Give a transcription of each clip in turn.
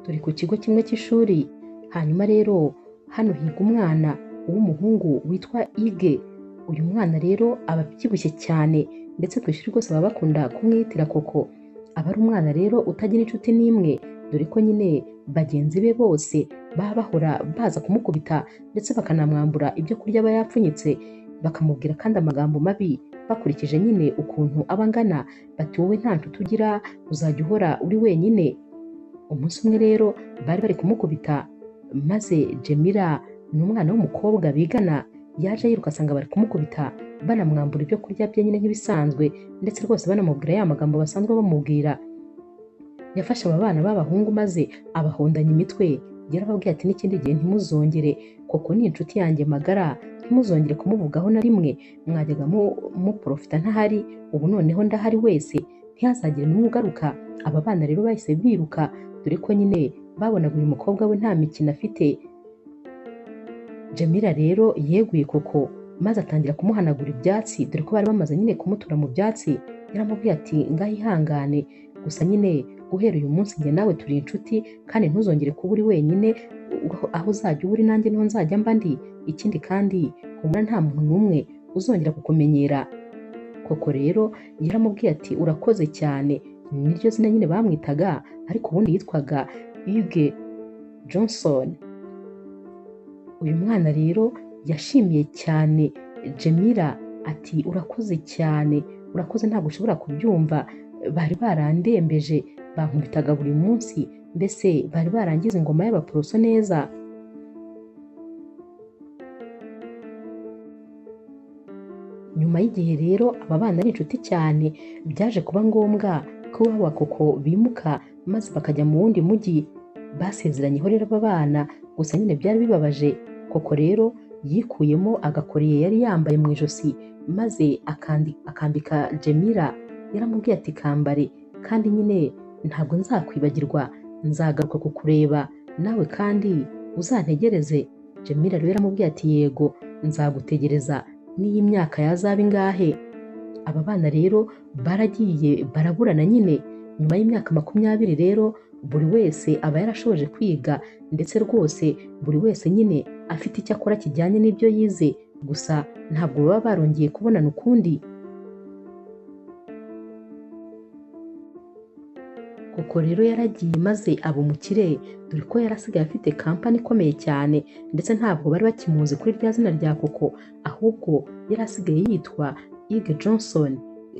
Turi ku kigo kimwe cy'ishuri, hanyuma rero hano higa umwana w'umuhungu witwa Ige. Uyu mwana rero aba abyibushye cyane ndetse ku ishuri rwose baba bakunda kumwitira Koko. Aba ari umwana rero utagira inshuti n'imwe, dore ko nyine bagenzi be bose baba bahora baza kumukubita ndetse bakanamwambura ibyo kurya aba yapfunyitse, bakamubwira kandi amagambo mabi bakurikije nyine ukuntu aba angana, bati wowe nta nshuti ugira uzajya uhora uri wenyine. Umunsi umwe rero bari bari kumukubita, maze Jemira ni umwana w'umukobwa bigana, yaje yiruka asanga bari kumukubita banamwambura ibyo kurya bye nyine nk'ibisanzwe, ndetse rwose banamubwira ya magambo basanzwe bamubwira. Yafashe aba bana b'abahungu maze abahondanya imitwe, yarababwiye ati n'ikindi gihe ntimuzongere, Koko ni inshuti yanjye magara, ntimuzongere kumuvugaho na rimwe, mwajyaga muprofita ntahari, ubu noneho ndahari wese, ntihazagire n'umwe ugaruka. Aba bana rero bahise biruka, dore ko nyine babonaga uyu mukobwa we nta mikino afite. Jamila rero yeguye Koko maze atangira kumuhanagura ibyatsi, dore ko bari bamaze nyine kumutura mu byatsi. Yaramubwiye ati ngaho ihangane, gusa nyine guhera uyu munsi njye nawe turi inshuti kandi ntuzongere kuba uri wenyine, aho uzajya uba uri nanjye niho nzajya mba ndi. Ikindi kandi humura nta muntu n'umwe uzongera kukumenyera. Koko rero yaramubwiye ati urakoze cyane, niryo zina nyine bamwitaga, ariko ubundi yitwaga Hugue Johnson. Uyu mwana rero yashimiye cyane Jemira ati urakoze cyane, urakoze ntabwo ushobora kubyumva, bari barandembeje bankubitaga buri munsi, mbese bari barangiza ingoma y'abaporoso neza. Nyuma y'igihe rero aba bana ari inshuti cyane, byaje kuba ngombwa ko iwabo wa Koko bimuka maze bakajya mu wundi mujyi. Basezeranyeho rero aba bana, gusa nyine byari bibabaje. Koko rero yikuyemo agakoriye yari yambaye mu ijosi maze akambika Jemira. Yaramubwiye ati kambare, kandi nyine ntabwo nzakwibagirwa, nzagaruka kukureba nawe kandi uzantegereze. Jemira rero yaramubwiye ati yego nzagutegereza n'iyi myaka yazaba ingahe. Aba bana rero baragiye baraburana nyine. Nyuma y'imyaka 20 rero buri wese aba yarashoje kwiga, ndetse rwose buri wese nyine afite icyo akora kijyanye n'ibyo yize, gusa ntabwo baba barongeye kubonana ukundi. Koko rero yaragiye maze aba umukire, dore ko yarasigaye afite kampani ikomeye cyane, ndetse ntabwo bari bakimuzi kuri rya zina rya Koko, ahubwo yari asigaye yitwa Hugue Johnson,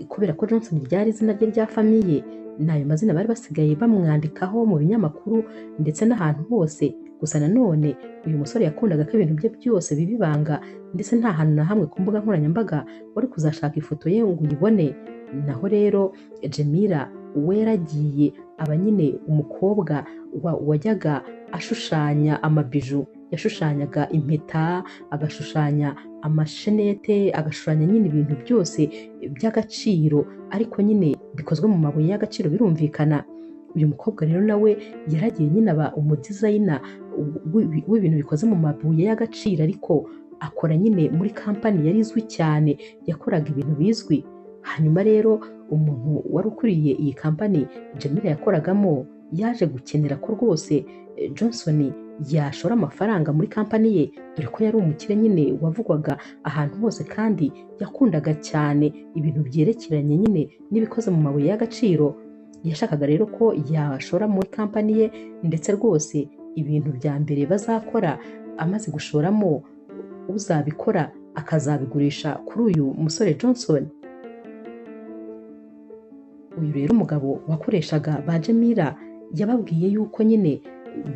kubera ko Johnson ryari izina rye rya famiye. N'ayo mazina bari basigaye bamwandikaho mu binyamakuru ndetse n'ahantu hose. Gusa nanone uyu musore yakundaga ko ibintu bye byose biba ibanga, ndetse nta hantu na hamwe ku mbuga nkoranyambaga wari kuzashaka ifoto ye ngo uyibone. Naho rero Jemira we yaragiye aba nyine umukobwa wajyaga ashushanya amabiju, yashushanyaga impeta, agashushanya amashenete, agashushanya nyine ibintu byose by'agaciro, ariko nyine bikozwe mu mabuye y'agaciro birumvikana. Uyu mukobwa rero nawe yaragiye nyine aba umudizayina w'ibintu bikoze mu mabuye y'agaciro, ariko akora nyine muri kampani yari izwi cyane, yakoraga ibintu bizwi. Hanyuma rero umuntu wari ukuriye iyi kampani Jemira yakoragamo yaje gukenera ko rwose Johnson yashora amafaranga muri kampani ye, dore ko yari umukire nyine wavugwaga ahantu hose kandi yakundaga cyane ibintu byerekeranye nyine n'ibikoze mu mabuye y'agaciro. Yashakaga rero ko yashora muri kampani ye, ndetse rwose ibintu bya mbere bazakora amaze gushoramo uzabikora akazabigurisha kuri uyu musore Johnson. Uyu rero umugabo wakoreshaga ba Jemira yababwiye yuko nyine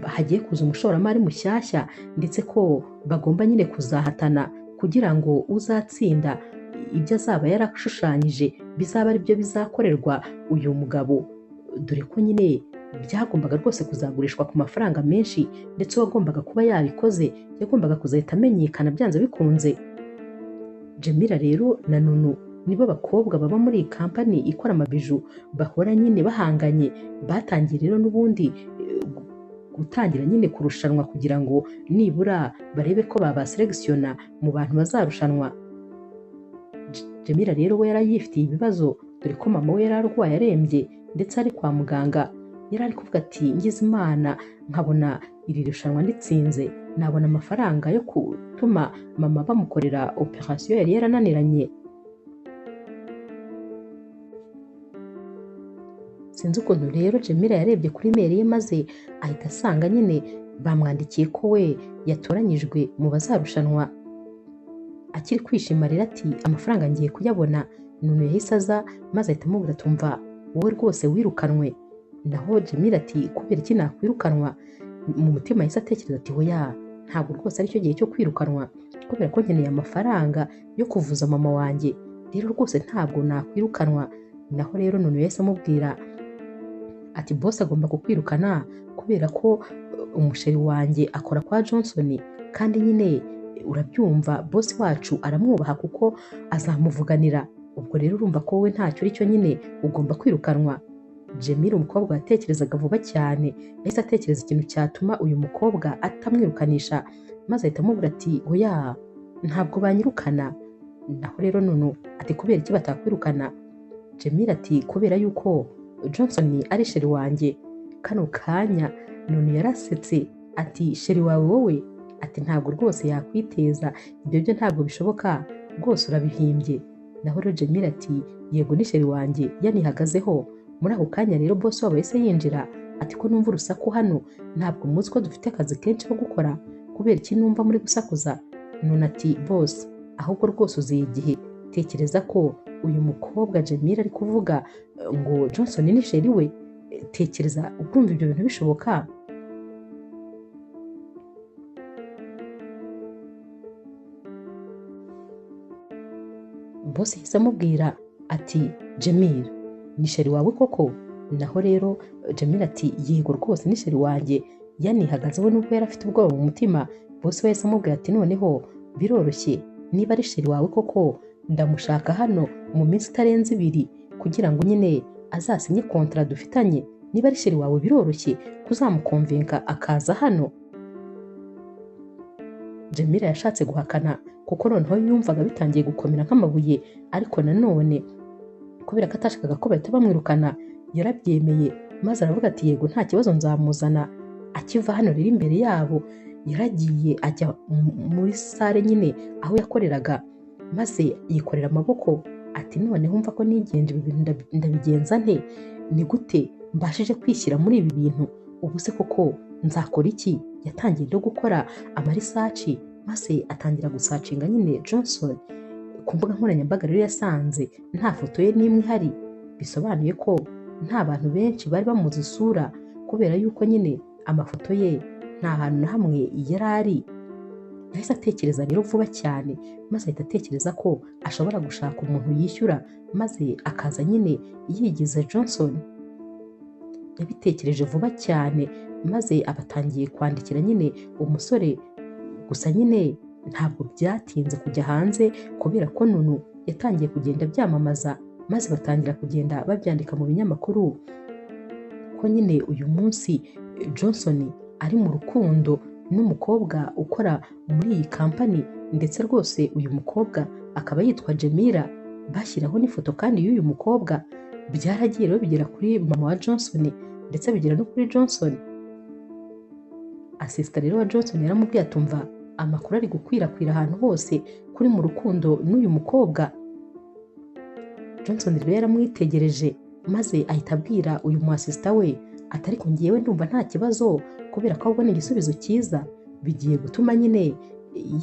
hagiye kuza umushoramari mushyashya, ndetse ko bagomba nyine kuzahatana kugira ngo uzatsinda ibyo azaba yarashushanyije bizaba ari byo bizakorerwa uyu mugabo, dore ko nyine byagombaga rwose kuzagurishwa ku mafaranga menshi, ndetse uwagombaga kuba yabikoze yagombaga kuzahita amenyekana byanze bikunze. Jemira rero na Nunu nibo bakobwa baba muri iyi kampani ikora amabiju bahora nyine bahanganye. Batangiye rero n'ubundi gutangira nyine kurushanwa kugira ngo nibura barebe ko babaselectiona mu bantu bazarushanwa. Jemira rero we yari yifitiye ibibazo, dore ko mama we yari arwaye arembye ndetse ari kwa muganga. Yari ari kuvuga ati ngize Imana nkabona iri rushanwa nditsinze, nabona amafaranga yo gutuma mama bamukorera operasiyo yari yarananiranye. Sinzi ukuntu rero Jemila yarebye kuri mail ye maze ahita asanga nyine bamwandikiye ko we yatoranyijwe mu bazarushanwa. Akiri kwishima rero ati amafaranga ngiye kuyabona. Nunu yahise aza maze ahita amubwira ati umva wowe rwose wirukanwe. Naho Jemila ati kubera iki nakwirukanwa? Mu mutima yahise atekereza ati oya ntabwo rwose aricyo gihe cyo kwirukanwa, kubera ko nkeneye amafaranga yo kuvuza mama wanjye, rero rwose ntabwo nakwirukanwa. Naho rero Nunu yahise amubwira ati boss agomba kukwirukana kubera ko umusheri wanjye akora kwa Johnson, kandi nyine urabyumva boss wacu aramwubaha kuko azamuvuganira, ubwo rero urumva ko wowe ntacyo uri cyo nyine ugomba kwirukanwa. Jemila umukobwa yatekerezaga vuba cyane, yahise atekereza ikintu cyatuma uyu mukobwa atamwirukanisha, maze ahita amubwira ati oya ntabwo banyirukana. Naho rero Nunu ati kubera iki batakwirukana? Jemila ati kubera yuko Johnson ari sheri wanjye. Kano kanya Nunu yarasetse ati sheri wawe wowe? Ati ntabwo rwose yakwiteza ibyo byo ntabwo bishoboka rwose urabihimbye. Naho rero Jemila ati yego ni sheri wanjye yanihagazeho. Muri ako kanya rero boss wabo yahise yinjira ati ko numva urusaku hano, ntabwo muzi ko dufite akazi kenshi ko gukora, kubera iki numva muri gusakuza? Nunu ati boss ahubwo rwose uziye igihe, tekereza ko uyu mukobwa Jemila ari kuvuga ngo Johnson ni sheri we, tekereza ukumva ibyo bintu bishoboka? Boss yahise amubwira ati Jemila ni sheri wawe koko? Naho rero Jemila ati yego rwose ni sheri wanjye, yanihagazeho nubwo yari afite ubwoba mu mutima. Boss we yahise amubwira ati noneho biroroshye, niba ari sheri wawe koko ndamushaka hano mu minsi itarenze 2 kugira ngo nyine azasinye kontra dufitanye, niba ari sheri wawe biroroshye kuzamukonvenka akaza hano. Jemila yashatse guhakana kuko noneho yumvaga bitangiye gukomera nk'amabuye, ariko nanone kubera ko atashakaga ko bahita bamwirukana yarabyemeye, maze aravuga ati yego nta kibazo nzamuzana. Akiva hano rero imbere yabo yaragiye ajya muri sale nyine aho yakoreraga, maze yikorera amaboko ati noneho mva ko nigenje ibi bintu ndabigenza nte? Ni gute mbashije kwishyira muri ibi bintu? Ubu se koko nzakora iki? Yatangiye no gukora amarisaci maze atangira gusacinga nyine Johnson ku mbuga nkoranyambaga. Rero yasanze nta foto ye n'imwe ihari, bisobanuye ko nta bantu benshi bari bamuzi isura, kubera yuko nyine amafoto ye nta hantu na hamwe yari ari. Yahise atekereza rero vuba cyane, maze ahita atekereza ko ashobora gushaka umuntu yishyura maze akaza nyine yigize Johnson. Yabitekereje vuba cyane maze abatangiye kwandikira nyine umusore, gusa nyine ntabwo byatinze kujya hanze kubera ko Nunu yatangiye kugenda byamamaza, maze batangira kugenda babyandika mu binyamakuru ko nyine uyu munsi Johnson ari mu rukundo n'umukobwa ukora muri iyi kampani, ndetse rwose uyu mukobwa akaba yitwa Jemila. Bashyiraho n'ifoto kandi y'uyu mukobwa. Byaragiye rero bigera kuri mama wa Johnson ndetse bigera no kuri Johnson. Asista rero wa Johnson yaramubwiye atumva amakuru ari gukwirakwira ahantu hose kuri mu rukundo n'uyu mukobwa. Johnson rero yaramwitegereje maze ahita abwira uyu mu asista we ati ariko ngewe ndumva nta kibazo kubera ko abona igisubizo cyiza bigiye gutuma nyine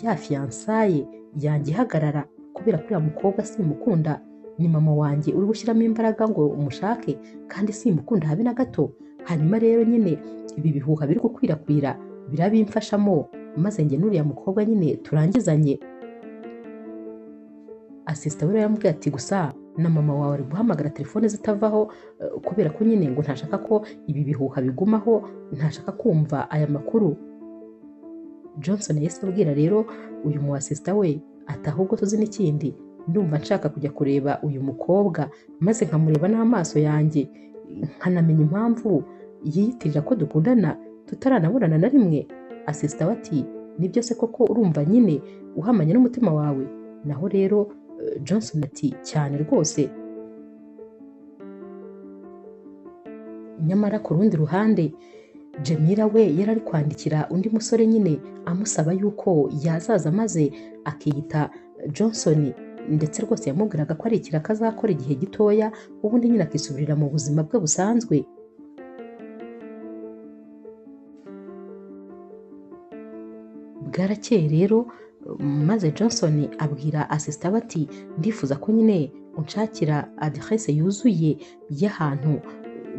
ya fiyansaye yanjye ihagarara, kubera ko uriya mukobwa simukunda, ni mama wanjye uri gushyiramo imbaraga ngo umushake kandi simukunda habe na gato. Hanyuma rero nyine ibi bihuha biri gukwirakwira birabimfashamo maze njye n'uriya mukobwa nyine turangizanye. Asista we yaramubwiye ati gusa na mama wawe ari guhamagara telefone zitavaho kubera ko nyine ngo ntashaka ko ibi bihuha bigumaho, ntashaka kumva aya makuru. Johnson yahise abwira rero uyu mu asista we ati ahubwo tuzi n'ikindi, ndumva nshaka kujya kureba uyu mukobwa maze nkamureba n'amaso yanjye nkanamenya impamvu yiyitirira ko dukundana tutaranabonana na rimwe. Asista we ati nibyo se koko urumva nyine uhamanye n'umutima wawe? Naho rero Johnson ati cyane rwose. Nyamara ku rundi ruhande Jamila we yari ari kwandikira undi musore nyine amusaba yuko yazaza maze akiyita Johnson, ndetse rwose yamubwiraga ko ari ikiraka azakora igihe gitoya ubundi nyine akisubirira mu buzima bwe busanzwe. Bwarakeye rero maze Johnson abwira asisita we ati ndifuza ko nyine unshakira aderese yuzuye y'ahantu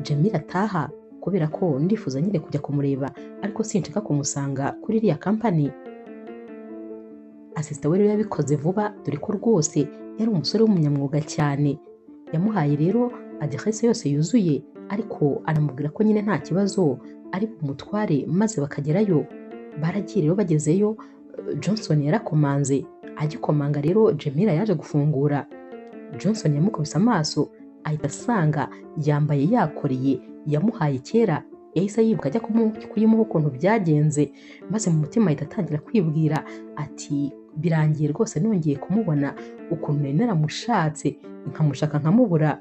Jamila ataha, kubera ko ndifuza nyine kujya kumureba ariko sinshaka kumusanga kuri iriya kampani. Asisita we rero yabikoze vuba dore ko rwose yari umusore w'umunyamwuga cyane. Yamuhaye rero aderese yose yuzuye ariko anamubwira ko nyine nta kibazo ari bumutware maze bakagerayo. Baragiye rero bagezeyo Johnson yarakomanze, agikomanga rero Jamila yaje gufungura. Johnson yamukubise amaso ahita asanga yambaye yakoreye yamuhaye kera, yahise yibuka ajya kuyimuha ukuntu byagenze, maze mu mutima ahita atangira kwibwira ati birangiye rwose nongeye kumubona ukuntu nari naramushatse nkamushaka nkamubura.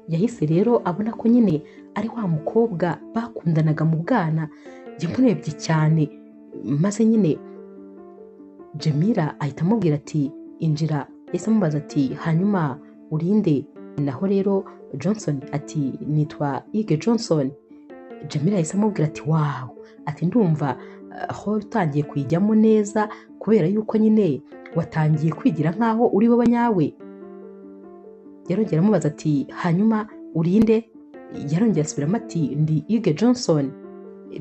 Yahise rero abona ko nyine ari wa mukobwa bakundanaga mu bwana, yamurebye cyane maze nyine Jamila ahita amubwira ati injira. Yahise amubaza ati hanyuma urinde? Naho rero Johnson ati nitwa Ige Johnson. Jamila yahise amubwira ati wow, ati ndumva aho utangiye kuyijyamo neza kubera yuko nyine watangiye kwigira nkaho uri wowe nyawe. Yarongera amubaza ati hanyuma urinde? Yarongera asubiramo ati ndi Ige Johnson.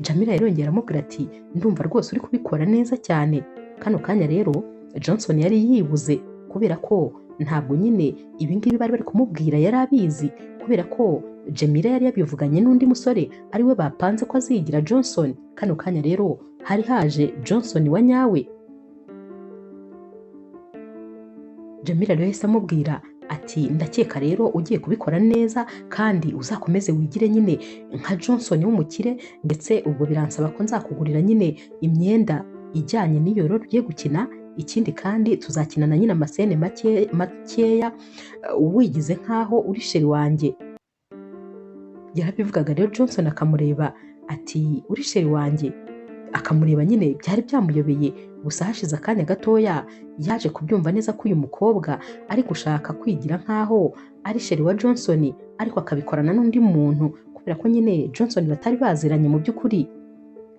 Jamila yarongera amubwira ati ndumva rwose uri kubikora neza cyane. Kano kanya rero Johnson yari yibuze kubera ko ntabwo nyine ibi ngibi bari bari kumubwira yari abizi, kubera ko Jamila yari yabivuganye n'undi musore ari we bapanze ko azigira Johnson. Kano kanya rero hari haje Johnson wa nyawe. Jamila rero yahise amubwira ati ndakeka rero ugiye kubikora neza kandi uzakomeze wigire nyine nka Johnson w'umukire, ndetse ubwo biransaba ko nzakugurira nyine imyenda ijyanye n'iyo rero ugiye gukina. Ikindi kandi tuzakinana nyine amasene makeya wigize nkaho uri sheri wanjye. Yarabivugaga rero Johnson akamureba ati uri sheri wanjye, akamureba nyine byari byamuyobeye. Gusa hashize akanya gatoya yaje kubyumva neza ko uyu mukobwa ari gushaka kwigira nkaho ari sheri wa Johnson, ariko akabikorana n'undi muntu kubera ko nyine Johnson batari baziranye mu by'ukuri.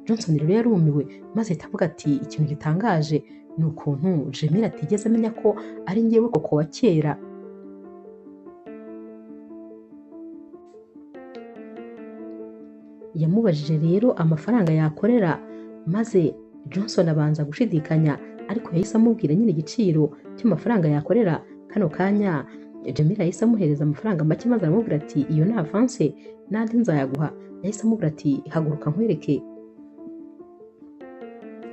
Johnson rero yarumiwe maze ahita avuga ati ikintu gitangaje ni ukuntu Jamila atigeze amenya ko ari njyewe koko wa kera. Yamubajije rero amafaranga yakorera maze Johnson abanza gushidikanya, ariko yahise amubwira nyine igiciro cy'amafaranga yakorera. Kano kanya Jamila yahise amuhereza amafaranga make maze aramubwira ati iyo ni avance n'andi nzayaguha. Yahise amubwira ati haguruka nkwereke.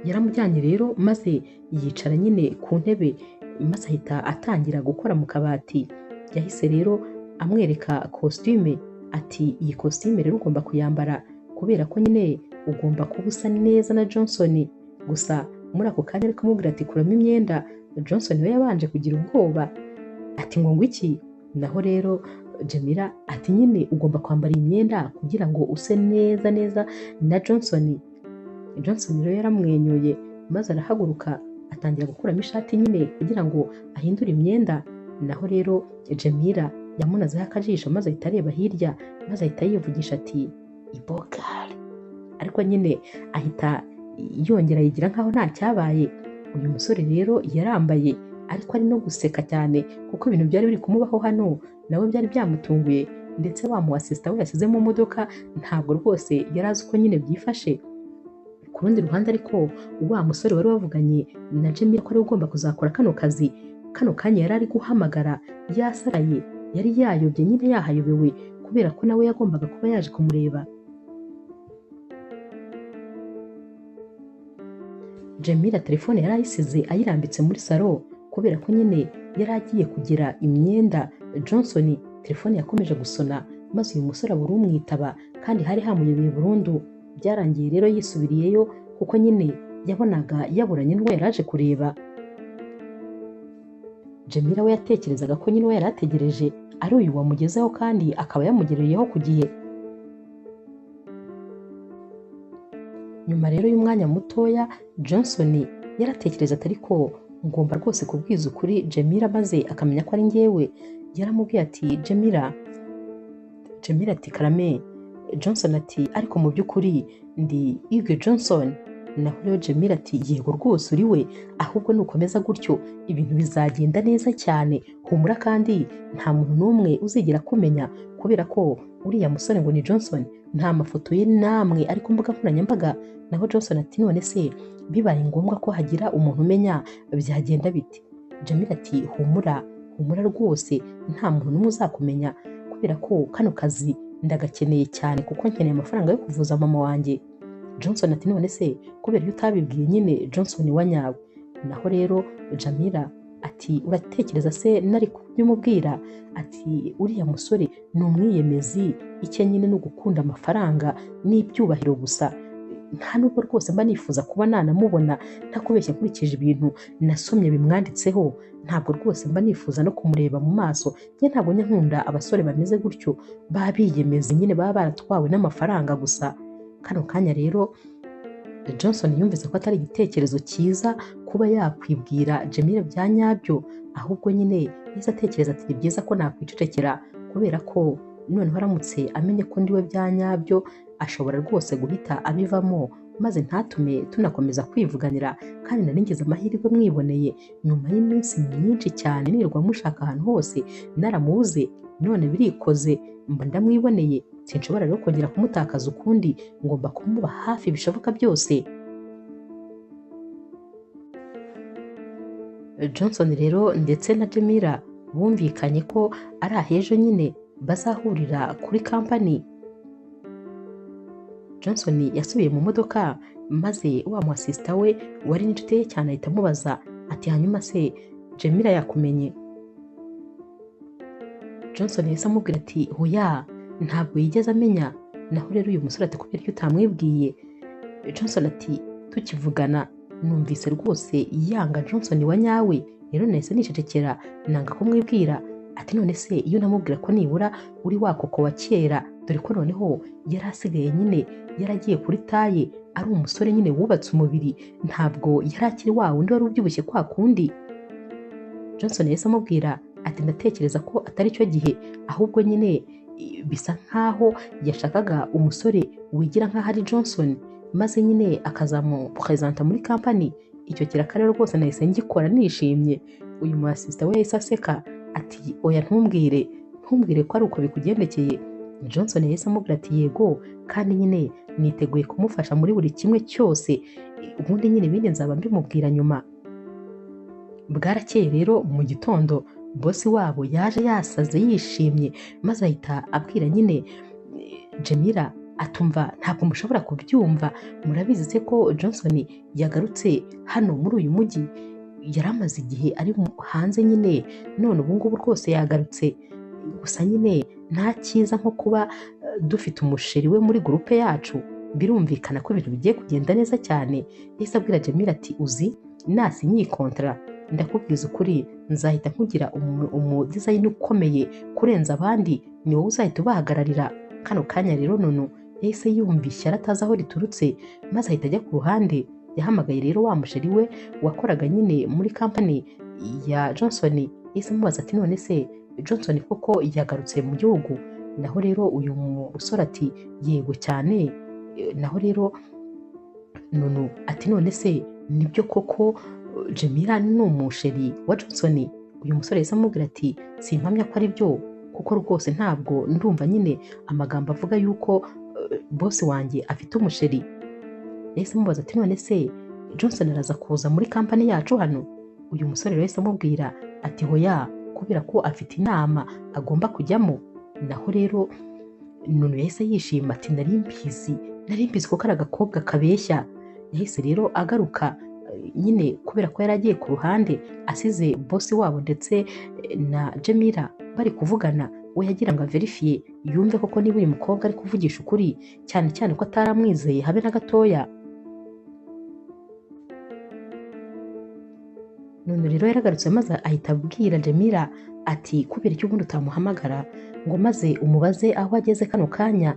Yaramujyanye rero maze yicara nyine ku ntebe maze ahita atangira gukora mu kabati. Yahise rero amwereka kositime ati iyi kositime rero ugomba kuyambara kubera ko nyine ugomba kuba usa neza na Johnson. Gusa muri ako kanya ari kumubwira ati kuramo imyenda, Johnson we yabanje kugira ubwoba ati ngo ngwiki? Naho rero Jamila ati nyine ugomba kwambara iyi myenda kugira ngo use neza neza na Johnson. Johnson rero yaramwenyuye maze arahaguruka atangira gukuramo ishati nyine kugira ngo ahindure imyenda. Naho rero Jamila yamunazeho akajisho maze ahita areba hirya maze ahita yivugisha ati ibogari, ariko nyine ahita yongera yigira nkaho nta cyabaye. Uyu musore rero yarambaye ariko ari no guseka cyane kuko ibintu byari biri kumubaho hano nawe byari byamutunguye, ndetse wa mu asisita we yasize mu modoka ntabwo rwose yari azi uko nyine byifashe. Ku rundi ruhande ariko wa musore wari wavuganye na Jamila ko ari ugomba kuzakora kano kazi, kano kanya yari ari guhamagara yasaraye, yari yayobye nyine yahayobewe kubera ko nawe yagombaga kuba yaje kumureba. Jamila telefone yari ayisize ayirambitse muri salo kubera ko nyine yari agiye kugira imyenda Johnson. Telefone yakomeje gusona maze uyu musore abura umwitaba kandi hari hamuyobeye burundu. Byarangiye rero yisubiriyeyo kuko nyine yabonaga yaburanye n'uwo yari aje kureba. Jamila we yatekerezaga ko nyine we yari ategereje ari uyu wamugezeho kandi akaba yamugereyeho ku gihe. Nyuma rero y'umwanya mutoya Johnson yaratekereza atari ko ngomba rwose kubwiza ukuri Jamila maze akamenya ko ari njyewe. Yaramubwiye ati Jamila. Jamila ati karame. Johnson ati ariko mu by'ukuri ndi Hugue Johnson. Naho rero Jamila ati yego rwose uri we, ahubwo nukomeza gutyo ibintu bizagenda neza cyane, humura kandi nta muntu n'umwe uzigera kumenya kubera ko uriya musore ngo ni Johnson nta mafoto ye namwe ari ku mbuga nkoranyambaga. Naho Johnson ati none se bibaye ngombwa ko hagira umuntu umenya byagenda bite? Jamila ati humura humura rwose nta muntu n'umwe uzakumenya kubera ko kano kazi ndagakeneye cyane kuko nkeneye amafaranga yo kuvuza mama wanjye. Johnson ati none se kubera iyo utabibwiye nyine Johnson wa nyawe. Naho rero Jamila ati uratekereza se nari kubimubwira? Ati uriya musore ni umwiyemezi, icye nyine ni ugukunda amafaranga n'ibyubahiro gusa, nta nubwo rwose mba nifuza kuba nanamubona ntakubeshya nkurikije ibintu nasomye bimwanditseho, ntabwo rwose mba nifuza no kumureba mu maso. Njye ntabwo njya nkunda abasore bameze gutyo baba biyemeza nyine baba baratwawe n'amafaranga gusa. Kano kanya rero Johnson yumvise ko atari igitekerezo cyiza kuba yakwibwira Jamila bya nyabyo, ahubwo nyine yahise atekereza ati ni byiza ko nakwicecekera kubera ko noneho aramutse amenye ko ndiwe bya nyabyo ashobora rwose guhita abivamo maze ntatume tunakomeza kwivuganira, kandi nari ngize amahirwe mwiboneye nyuma y'iminsi myinshi cyane nirirwa mushaka ahantu hose naramubuze, none birikoze mba ndamwiboneye, sinshobora rero kongera kumutakaza ukundi, ngomba kumuba hafi bishoboka byose. Johnson rero ndetse na Jamila bumvikanye ko ari ahejo nyine bazahurira kuri kampani. Johnson yasubiye mu modoka maze wa mu asisita we wari n'inshuti ye cyane ahita amubaza ati hanyuma se Jamila yakumenye? Johnson yahise amubwira ati hoya ntabwo yigeze amenya. Naho rero uyu musore ati kubera ko utamwibwiye? Johnson ati tukivugana numvise rwose yanga Johnson wa nyawe, rero nahise nicecekera nanga kumwibwira. Ati none se iyo namubwira ko nibura uri wa koko wa kera, dore ko noneho yari asigaye nyine yaragiye kuri taye ari umusore nyine wubatse umubiri, ntabwo yari akiri wa wundi wari ubyibushye kwa kundi. Johnson yahise amubwira ati ndatekereza ko atari cyo gihe, ahubwo nyine bisa nkaho yashakaga umusore wigira nkaho ari Johnson maze nyine akazamupresenta muri kampani. Icyo kiraka rero rwose nahise ngikora nishimye. Uyu mu asisita we yahise aseka ati oya ntumbwire ntumbwire ko ari uko bikugendekeye. Johnson yahise amubwira ati yego kandi nyine niteguye kumufasha muri buri kimwe cyose, ubundi nyine ibindi nzaba mbimubwira nyuma. Bwarakeye rero mu gitondo bosi wabo yaje yasaze yishimye maze ahita abwira nyine Jamila atumva ntabwo mushobora kubyumva, murabizi se ko Johnson yagarutse hano muri uyu mujyi, yari amaze igihe ari hanze nyine none ubu ngubu rwose yagarutse, gusa nyine nta cyiza nko kuba dufite umusheri we muri gurupe yacu, birumvikana ko ibintu bigiye kugenda neza cyane. Yahise abwira Jamila ati uzi nasinyiye kontara ndakubwiza ukuri nzahita nkugira umudizayini ukomeye kurenza abandi, ni wowe uzahita ubahagararira. Kano kanya rero Nunu yahise yumva ishyari atazi aho riturutse maze ahita ajya ku ruhande. Yahamagaye rero wa musheri we wakoraga nyine muri kampani ya Johnson, yahise amubaza ati none se Johnson koko yagarutse mu gihugu? Naho rero uyu musore ati yego cyane. Naho rero Nunu ati none se nibyo koko Jamila ni umusheri wa Johnson? Uyu musore yahise amubwira ati simpamya ko ari byo kuko rwose ntabwo ndumva nyine amagambo avuga yuko bosi wanjye afite umusheri. Yahise amubaza ati none se Johnson araza kuza muri kampani yacu hano? Uyu musore rero yahise amubwira ati hoya kubera ko afite inama agomba kujyamo. Naho rero Nunu yahise yishima ati nari mbizi ko kari agakobwa kabeshya. Yahise rero agaruka nyine kubera ko yari agiye ku ruhande asize bosi wabo ndetse na Jamila bari kuvugana, we yagira ngo averifiye yumve koko niba uyu mukobwa ari kuvugisha ukuri, cyane cyane ko ataramwizeye habe na gatoya. None rero yaragarutse maze ahita abwira Jamila ati kubera icyo ubundi utamuhamagara ngo maze umubaze aho ageze kano kanya,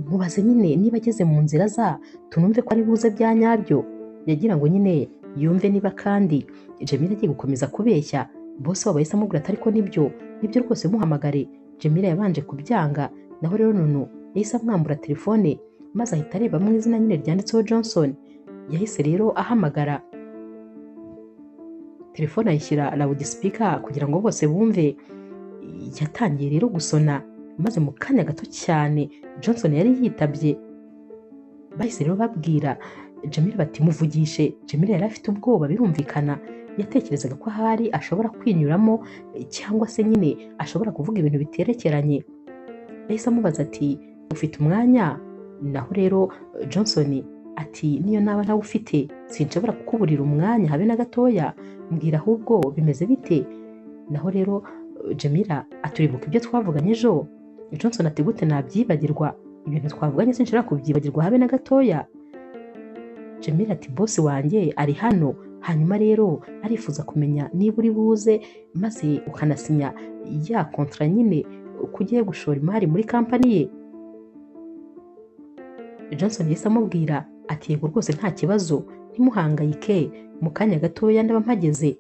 mubaze nyine niba ageze mu nzira za tunumve ko ari buze bya nyabyo. Yagira ngo nyine yumve niba kandi Jamila agiye gukomeza kubeshya. Bose wabo yahise amubwira ati ariko nibyo nibyo rwose muhamagare. Jamila yabanje kubyanga, naho rero Nunu yahise amwambura telefone maze ahita areba mu izina nyine ryanditseho Johnson. Yahise rero ahamagara telefone ayishyira loudspeaker kugira ngo bose bumve. Yatangiye rero gusona maze mu kanya gato cyane Johnson yari yitabye. Bahise rero babwira Jamila bati muvugishe. Jamila yari afite ubwoba birumvikana, yatekerezaga ko ahari ashobora kwinyuramo cyangwa se nyine ashobora kuvuga ibintu biterekeranye. Yahise amubaza ati ufite umwanya? Naho rero Johnson ati niyo naba ntawe ufite sinshobora kukuburira umwanya habe na gatoya, mbwira ahubwo bimeze bite? Naho rero Jamila aturibuka ibyo twavuganye ejo. Johnson ati gute nabyibagirwa, ibintu twavuganye sinshobora kubyibagirwa habe na gatoya. Jamila ati boss wanjye ari hano, hanyuma rero arifuza kumenya niba uri buze maze ukanasinya ya kontra nyine uko ugiye gushora imari muri kampani ye. Johnson yahise amubwira ati yego rwose nta kibazo, ntimuhangayike, mu kanya gatoya ndaba mpageze.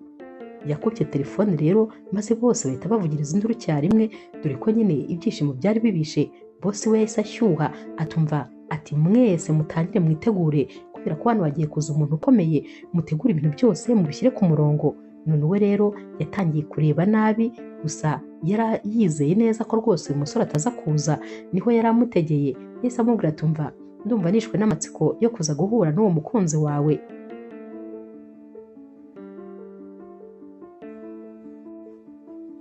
Yakubye telefone rero maze bose bahita bavugiriza induru icyarimwe, dore ko nyine ibyishimo byari bibishe. Boss we yahise ashyuha atumva ati mwese mutangire mwitegure, kubera ko hano hagiye kuza umuntu ukomeye, mutegure ibintu byose mubishyire ku murongo. None we rero yatangiye kureba nabi, gusa yari yizeye neza ko rwose uyu musore ataza kuza, niho yari amutegeye. Yahise amubwira atumva ndumva nishwe n'amatsiko yo kuza guhura n'uwo mukunzi wawe.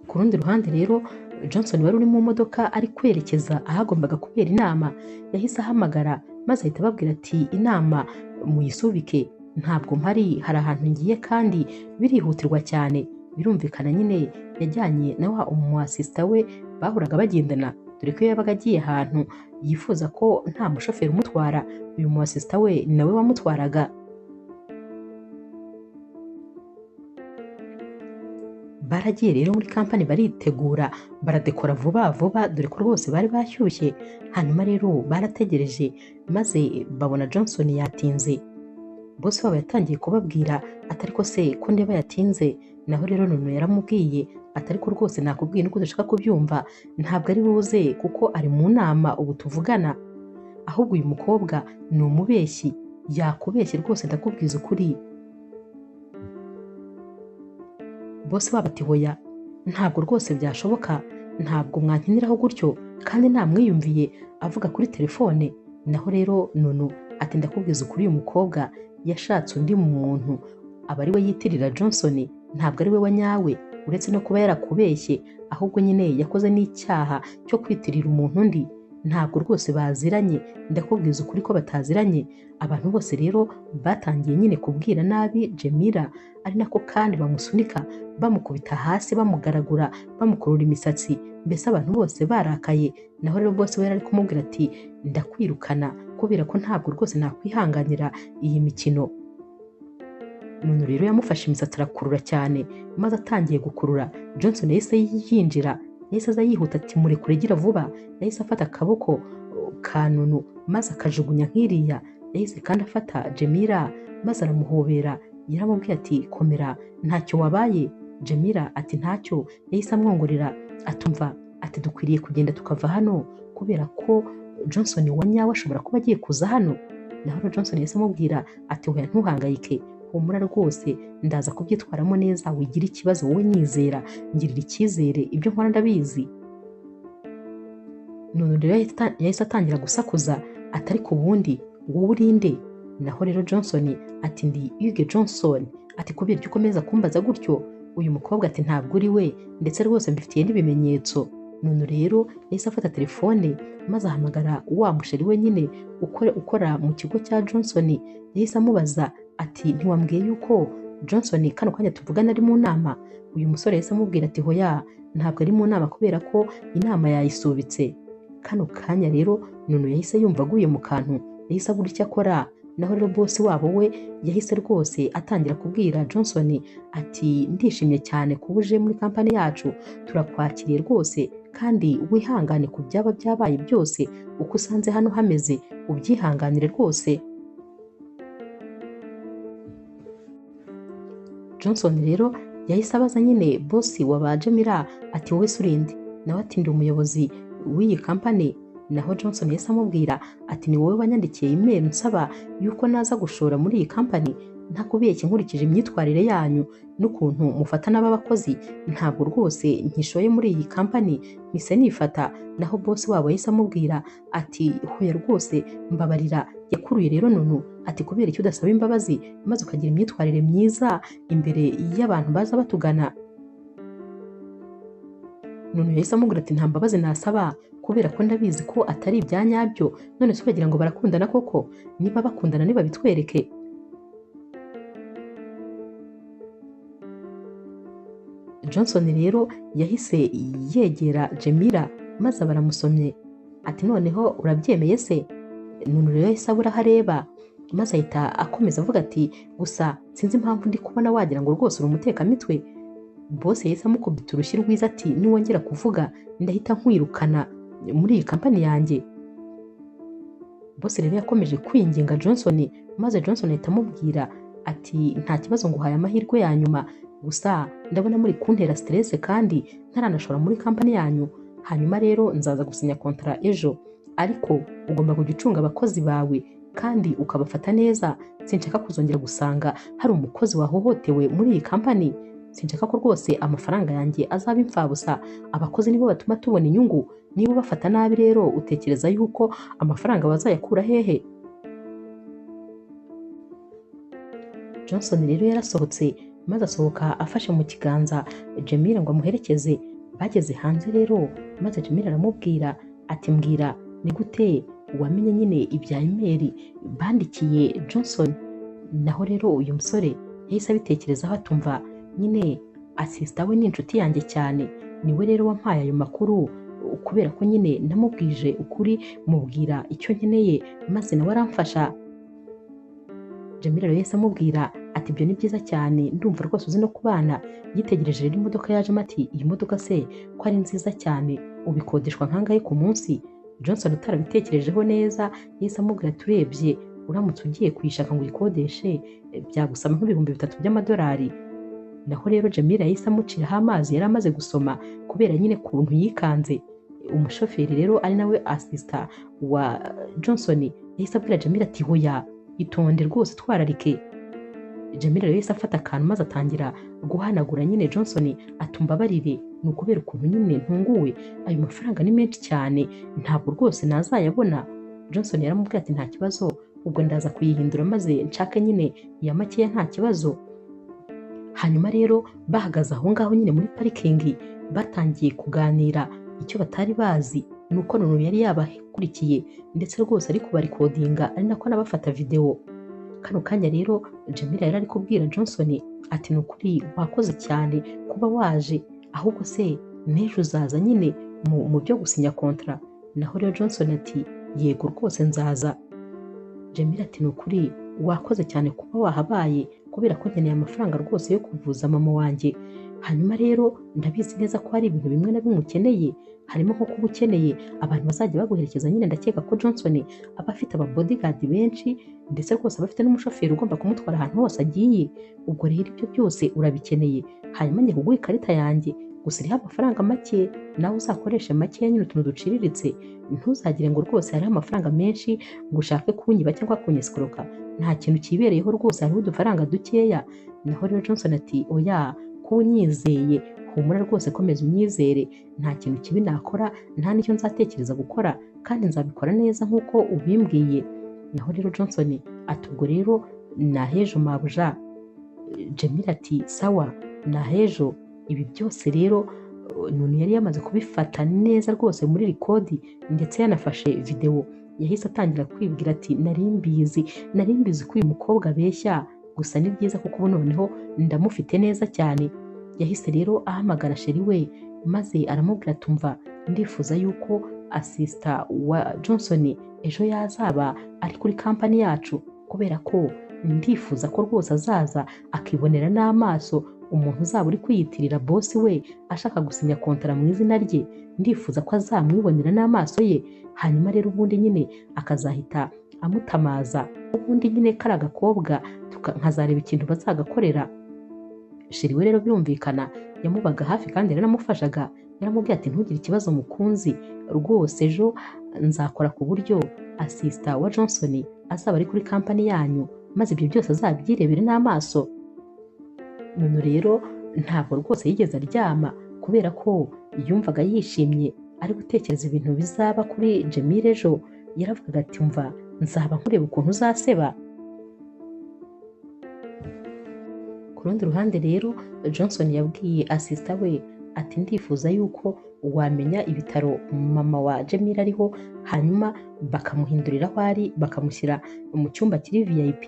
Ku rundi ruhande rero Johnson wari uri mu modoka ari kwerekeza ahagombaga kubera inama, yahise ahamagara maze ahita ababwira ati inama muyisubike, ntabwo mpari, hari ahantu ngiye kandi birihutirwa cyane. Birumvikana nyine yajyanye na wa umuasista we bahoraga bagendana, dore ko iyo yabaga agiye ahantu yifuza ko nta mushoferi umutwara, uyu muasista we ni nawe wamutwaraga. Baragiye rero muri kampani baritegura baradekora vuba vuba, dore ko rwose bari bashyushye. Hanyuma rero barategereje maze babona Johnson yatinze. Boss wabo yatangiye kubabwira atari ko se ko ndeba yatinze. Naho rero Nunu yaramubwiye atari ko rwose nakubwiye nuko udashaka kubyumva, ntabwo ari buze kuko ari mu nama ubu tuvugana, ahubwo uyu mukobwa ni umubeshyi, yakubeshye rwose ndakubwiza ukuri. Boss wabo ati hoya ntabwo rwose byashoboka, ntabwo mwankiniraho gutyo kandi namwiyumviye avuga kuri telefone. Naho rero Nunu ati ndakubwiza ukuri, uyu mukobwa yashatse undi muntu aba ari we yitirira Johnson, ntabwo ari we wa nyawe, uretse no kuba yarakubeshye ahubwo nyine yakoze n'icyaha cyo kwitirira umuntu undi, ntabwo rwose baziranye, ndakubwiza ukuri ko bataziranye. Abantu bose rero batangiye nyine kubwira nabi Jamila, ari nako kandi bamusunika bamukubita hasi, bamugaragura, bamukurura imisatsi, mbese abantu bose barakaye. Naho rero bose we yari kumubwira ati ndakwirukana kubera ko ntabwo rwose nakwihanganira iyi mikino. Nunu rero yamufashe imisatsi arakurura cyane, maze atangiye gukurura Johnson yahise yinjira, yahise aza yihuta ati murekure gira vuba. Yahise afata akaboko ka Nunu maze akajugunya nk'iriya. Yahise kandi afata Jamila maze aramuhobera, yaramubwiye ati komera ntacyo wabaye. Jamila ati ntacyo. Yahise amwongorera atumva ati dukwiriye kugenda tukava hano kubera ko Johnson wa nyawe ashobora kuba agiye kuza hano. Naho Johnson yahise amubwira ati oya ntuhangayike, humura rwose ndaza kubyitwaramo neza, wigira ikibazo wowe nyizera, ngirira icyizere, ibyo nkora ndabizi. None rero yahise atangira gusakuza atari ku bundi wowe urinde. Naho rero Johnson ati ndi Hugue Johnson, ati kubera icyo ukomeza kumbaza gutyo. Uyu mukobwa ati ntabwo uri we, ndetse rwose mbifitiye n'ibimenyetso. None rero yahise afata telefone maze ahamagara wa musheri we nyine ukora mu kigo cya Johnson. Yahise amubaza ati ntiwambwiye yuko Johnson kano kanya tuvugana ari mu nama? Uyu musore yahise amubwira ati hoya ntabwo ari mu nama kubera ko inama yayisubitse. Kano kanya rero Nunu yahise yumva aguye mu kantu, yahise abura icyo akora. Naho rero bosi wabo we yahise rwose atangira kubwira Johnson ati ndishimye cyane kuba uje muri kampani yacu, turakwakiriye rwose kandi wihangane ku byaba byabaye byose, uko usanze hano hameze ubyihanganire rwose. Johnson rero yahise abaza nyine bosi wa ba Jamila ati wowe se urinde? Nawe ati ndi umuyobozi w'iyi kampani. Naho Johnson yahise amubwira ati ni wowe wanyandikiye email nsaba yuko naza gushora muri iyi kampani, ntakubeshye nkurikije imyitwarire yanyu n'ukuntu mufata n'abakozi ntabwo rwose nkishoye muri iyi kampani mpise nifata. Naho bosi wabo yahise amubwira ati hoya rwose mbabarira. Yakuruye rero Nunu ati kubera icyo udasaba imbabazi maze ukagira imyitwarire myiza imbere y'abantu baza batugana. Nunu yahise amubwira ati nta mbabazi nasaba kubera ko ndabizi ko atari ibya nyabyo, none se uragira ngo barakundana koko? Niba bakundana nibabitwereke. Johnson rero yahise yegera Jamila maze baramusomye ati noneho urabyemeye se? Nunu rero yahise abura aho areba maze ahita akomeza avuga ati gusa sinzi impamvu ndi kubona wagira ngo rwose uri umutekamitwe. Boss yahise amukubita urushyi rwiza ati niwongera kuvuga ndahita nkwirukana muri iyi kampani yanjye. Boss rero yakomeje kwinginga Johnson maze Johnson ahita amubwira ati nta kibazo nguhaye amahirwe ya nyuma, gusa ndabona muri kuntera stress kandi ntaranashora muri kampani yanyu, hanyuma rero nzaza gusinya kontra ejo, ariko ugomba kujya ucunga abakozi bawe kandi ukabafata neza, sinshaka kuzongera gusanga hari umukozi wahohotewe muri iyi kampani, sinshaka ko rwose amafaranga yanjye azaba imfabusa, abakozi nibo batuma tubona inyungu, niba ubafata nabi rero utekereza yuko amafaranga bazayakura hehe? Johnson rero yarasohotse maze asohoka afashe mu kiganza Jamila ngo amuherekeze. Bageze hanze rero maze Jamila aramubwira ati mbwira ni gute wamenye nyine ibya email bandikiye Johnson? Naho rero uyu musore yahise abitekerezaho atumva nyine asista we ni inshuti yanjye cyane, niwe rero wampaye ayo makuru kubera ko nyine namubwije ukuri mubwira icyo nkeneye maze nawe aramfasha. Jamila rero yahise amubwira ati ibyo ni byiza cyane ndumva rwose uzi no kubana. Yitegereje rero imodoka yajemo ati iyi modoka se ko ari nziza cyane ubikodeshwa nkangahe ku munsi? Johnson utarabitekerejeho neza yahise amubwira ati urebye uramutse ugiye kuyishaka ngo uyikodeshe byagusaba nk'3,000 by'amadolari. Naho rero Jamila yahise amuciraho amazi yari amaze gusoma kubera nyine kuntu yikanze. Umushoferi rero ari nawe asista wa Johnson yahise abwira Jamila ati hoya itonde rwose twararike. Jamila rero yahise afata akantu maze atangira guhanagura nyine Johnson atumbabarire ni ukubera ukuntu nyine ntunguwe, ayo mafaranga ni menshi cyane ntabwo rwose nazayabona. Johnson yaramubwiye ati nta kibazo ubwo ndaza kuyihindura maze nshake nyine iya makeya nta kibazo. Hanyuma rero bahagaze aho ngaho nyine muri parikingi batangiye kuganira, icyo batari bazi ni uko Nunu yari yabakurikiye ndetse rwose ari kubarikodinga ari nako anabafata videwo. Kano kanya rero Jamila yari ari kubwira Johnson ati ni ukuri wakoze cyane kuba waje, ahubwo se n'ejo uzaza nyine mu byo gusinya kontra? Naho rero Johnson ati yego rwose nzaza. Jamila ati ni ukuri wakoze cyane kuba wahabaye kubera ko nkeneye amafaranga rwose yo kuvuza mama wanjye, hanyuma rero ndabizi neza ko hari ibintu bimwe na bimwe ukeneye, harimo nko kuba ukeneye abantu bazajya baguherekeza nyine. Ndakeka ko Johnson aba afite aba bodyguard benshi ndetse rwose aba afite n'umushoferi ugomba kumutwara ahantu hose agiye, ubwo rero ibyo byose urabikeneye, hanyuma njye kuguha ikarita yanjye gusa iriho amafaranga make nawe uzakoreshe make nyine utuntu duciriritse, ntuzagire ngo rwose hariho amafaranga menshi ngo ushake kunyiba cyangwa kunyesikoroka, nta kintu kibereyeho rwose hariho udufaranga dukeya. Naho rero Johnson ati oya ko unyizeye humura rwose komeza unyizere, nta kintu kibi nakora nta n'icyo nzatekereza gukora kandi nzabikora neza nk'uko ubimbwiye. Naho rero Johnson ati ubwo rero nahejo mabuja. Jamila ati sawa nahejo. Ibi byose rero Nunu yari yamaze kubifata neza rwose muri rikodi ndetse yanafashe videwo. Yahise atangira kwibwira ati nari mbizi ko uyu mukobwa abeshya, gusa ni byiza kuko ubu noneho ndamufite neza cyane. Yahise rero ahamagara sheri we maze aramubwira tumva ndifuza yuko asista wa Johnson ejo yazaba ari kuri kampani yacu. Kubera ko ndifuza ko rwose azaza akibonera n'amaso umuntu uzaba uri kwiyitirira bosi we ashaka gusinya kontara mu izina rye. Ndifuza ko azamwibonera n'amaso ye, hanyuma rero ubundi nyine akazahita amutamaza, ubundi nyine kari agakobwa nkazareba ikintu bazagakorera. Sheri we rero birumvikana yamubaga hafi kandi yaranamufashaga, yaramubwiye ati ntugire ikibazo mukunzi, rwose ejo nzakora ku buryo asista wa Johnson azaba ari kuri kampani yanyu, maze ibyo byose azabyirebere n'amaso. None rero ntabwo rwose yigeze aryama kubera ko yumvaga yishimye ari gutekereza ibintu bizaba kuri Jamil ejo. Yaravugaga ati mva nzaba nkureba ukuntu uzaseba. Ku rundi ruhande rero Johnson yabwiye asista we ati ndifuza yuko wamenya ibitaro mama wa Jamil ariho, hanyuma bakamuhindurira aho ari, bakamushyira mu cyumba kiri VIP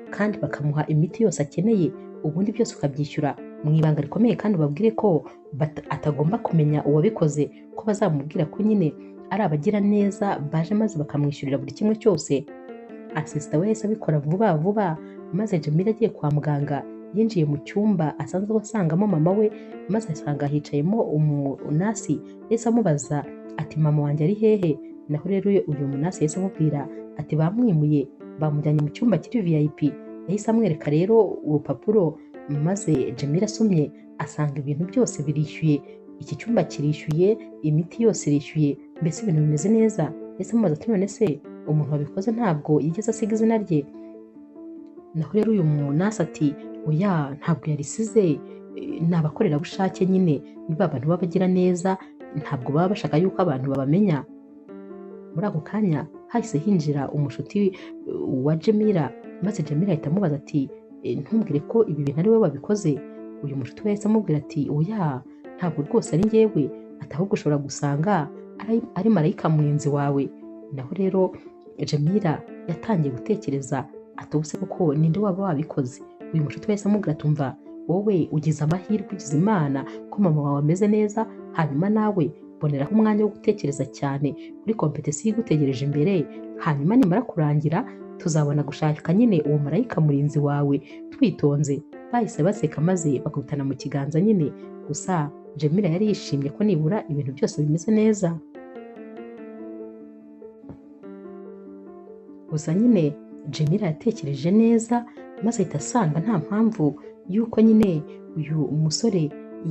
kandi bakamuha imiti yose akeneye, ubundi byose ukabyishyura mu ibanga rikomeye, kandi ubabwire ko atagomba kumenya uwabikoze, ko bazamubwira ko nyine ari abagira neza baje maze bakamwishyurira buri kimwe cyose. Asista we yahise abikora vuba vuba, maze Jamil agiye kwa muganga yinjiye mu cyumba asanzwe asangamo mama we, maze asanga hicayemo umunasi. Yahise amubaza ati mama wanjye ari hehe? Naho rero uyu munasi yahise amubwira ati bamwimuye bamujyanye mu cyumba kiri VIP. Yahise amwereka rero urupapuro, maze Jamil asomye asanga ibintu byose birishyuye, iki cyumba kirishyuye, imiti yose irishyuye, mbese ibintu bimeze neza. Yahise amubaza ati none se umuntu wabikoze ntabwo yigeze asiga izina rye? Naho rero uyu munasi ati oya ntabwo yarisize, ni abakorerabushake nyine, ni ba bantu b'abagira neza, ntabwo baba bashaka yuko abantu babamenya. Muri ako kanya hahise hinjira umushuti wa Jamila, maze Jamila ahita amubaza ati ntumbwire ko ibi bintu ari wowe wabikoze. Uyu mushuti we yahise amubwira ati oya ntabwo rwose ari njyewe, ati ahubwo ushobora gusanga ari marayika murinzi wawe. Naho rero Jamila yatangiye gutekereza ati ubuse koko ninde waba wabikoze? Uyu mushuti we yahise amubwira ati umva wowe ugize amahirwe, ugize Imana ko mama wawe ameze neza, hanyuma nawe boneraho umwanya wo gutekereza cyane kuri kompetisi igutegereje imbere, hanyuma nimara kurangira tuzabona gushaka nyine uwo marayika murinzi wawe twitonze. Bahise baseka maze bakubitana mu kiganza nyine. Gusa Jamila yari yishimye ko nibura ibintu byose bimeze neza. Gusa nyine Jamila yatekereje neza maze ahita asanga nta mpamvu yuko nyine uyu musore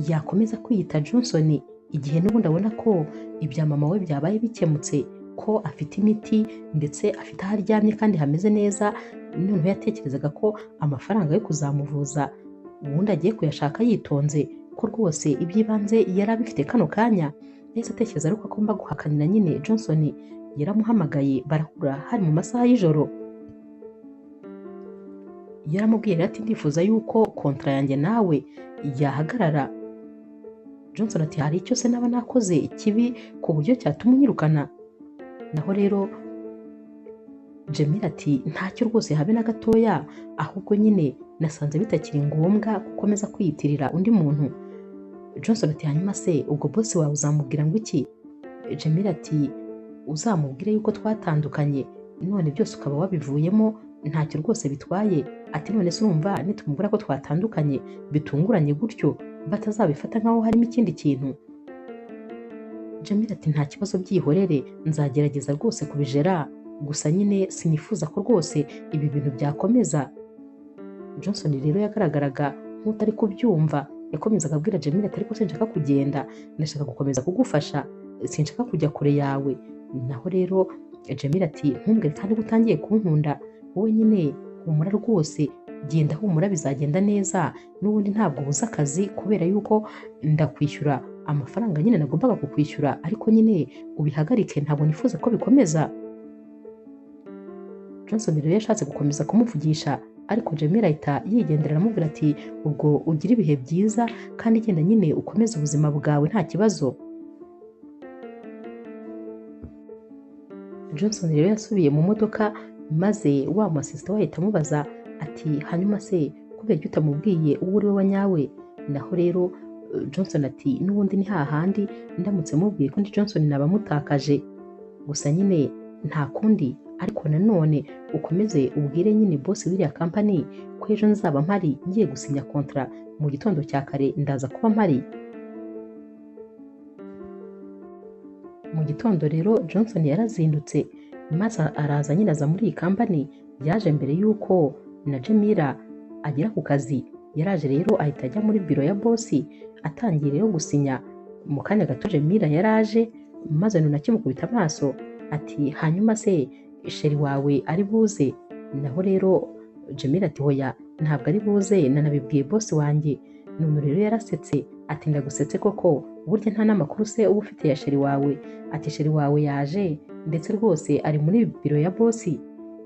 yakomeza kwiyita Johnson igihe n'ubundi abona ko ibya mama we byabaye bikemutse, ko afite imiti ndetse afite aho aryamye kandi hameze neza. Noneho yatekerezaga ko amafaranga yo kuzamuvuza ubundi agiye kuyashaka yitonze, ko rwose iby'ibanze yari abifite kano kanya. Yahise atekereza ariko agomba guhakanira nyine Johnson. Yaramuhamagaye barahura hari mu masaha y'ijoro. Yaramubwiye ati ndifuza yuko kontra yanjye nawe yahagarara. Johnson ati hari icyo se naba nakoze kibi ku buryo cyatuma unyirukana? Naho rero Jamil ati ntacyo rwose habe na gatoya, ahubwo nyine nasanze bitakiri ngombwa gukomeza kwiyitirira undi muntu. Johnson ati hanyuma se ubwo boss wawe uzamubwira ngo iki? Jamil ati uzamubwire yuko twatandukanye none byose ukaba wabivuyemo, ntacyo rwose bitwaye. Ati none se urumva nitumubwira ko twatandukanye bitunguranye gutyo batazabifata nkaho harimo ikindi kintu? Jamil ati nta kibazo byihorere, nzagerageza rwose kubijera, gusa nyine sinifuza ko rwose ibi bintu byakomeza. Johnson rero yagaragaraga nk'utari kubyumva, yakomezaga abwira Jamil ati ariko sinshaka kugenda, ndashaka gukomeza kugufasha, sinshaka kujya kure yawe. Naho rero Jamil ati ntumbwire kandi ko utangiye kunkunda, wowe nyine humura rwose, genda humura bizagenda neza, n'ubundi ntabwo ubuze akazi kubera yuko ndakwishyura amafaranga nyine nagombaga kukwishyura, ariko nyine ubihagarike, ntabwo nifuza ko bikomeza. Johnson rero yashatse gukomeza kumuvugisha, ariko Jamil ahita yigendera aramubwira ati ubwo ugire ibihe byiza kandi genda nyine ukomeze ubuzima bwawe nta kibazo. Johnson rero yasubiye mu modoka, maze wa mu assistant we ahita amubaza ati hanyuma se kubera icyo utamubwiye uwo uri we wa nyawe? Naho rero Johnson ati n'ubundi ni hahandi, ndamutse mubwiye ko ndi Johnson naba mutakaje, gusa nyine nta kundi, Ariko nanone ukomeze ubwire nyine boss w'iriya kampani ko ejo nzaba mpari ngiye gusinya kontra mu gitondo cya kare, ndaza kuba mpari. Mu gitondo rero Johnson yarazindutse maze araza nyine aza muri iyi kampani. Yaje mbere y'uko na Jamila agera ku kazi. Yaraje rero ahita ajya muri biro ya bosi, atangiye rero gusinya. Mu kanya gato Jamila yaraje maze none akimukubita amaso ati hanyuma se sheri wawe ari buze? Naho rero Jamila ati hoya ntabwo ari buze, nanabibwiye bosi wanjye. None rero yarasetse ati ndagusetse koko, burya nta n'amakuru se uba ufite ya sheri wawe? Ati sheri wawe yaje ndetse rwose ari muri biro ya bosi.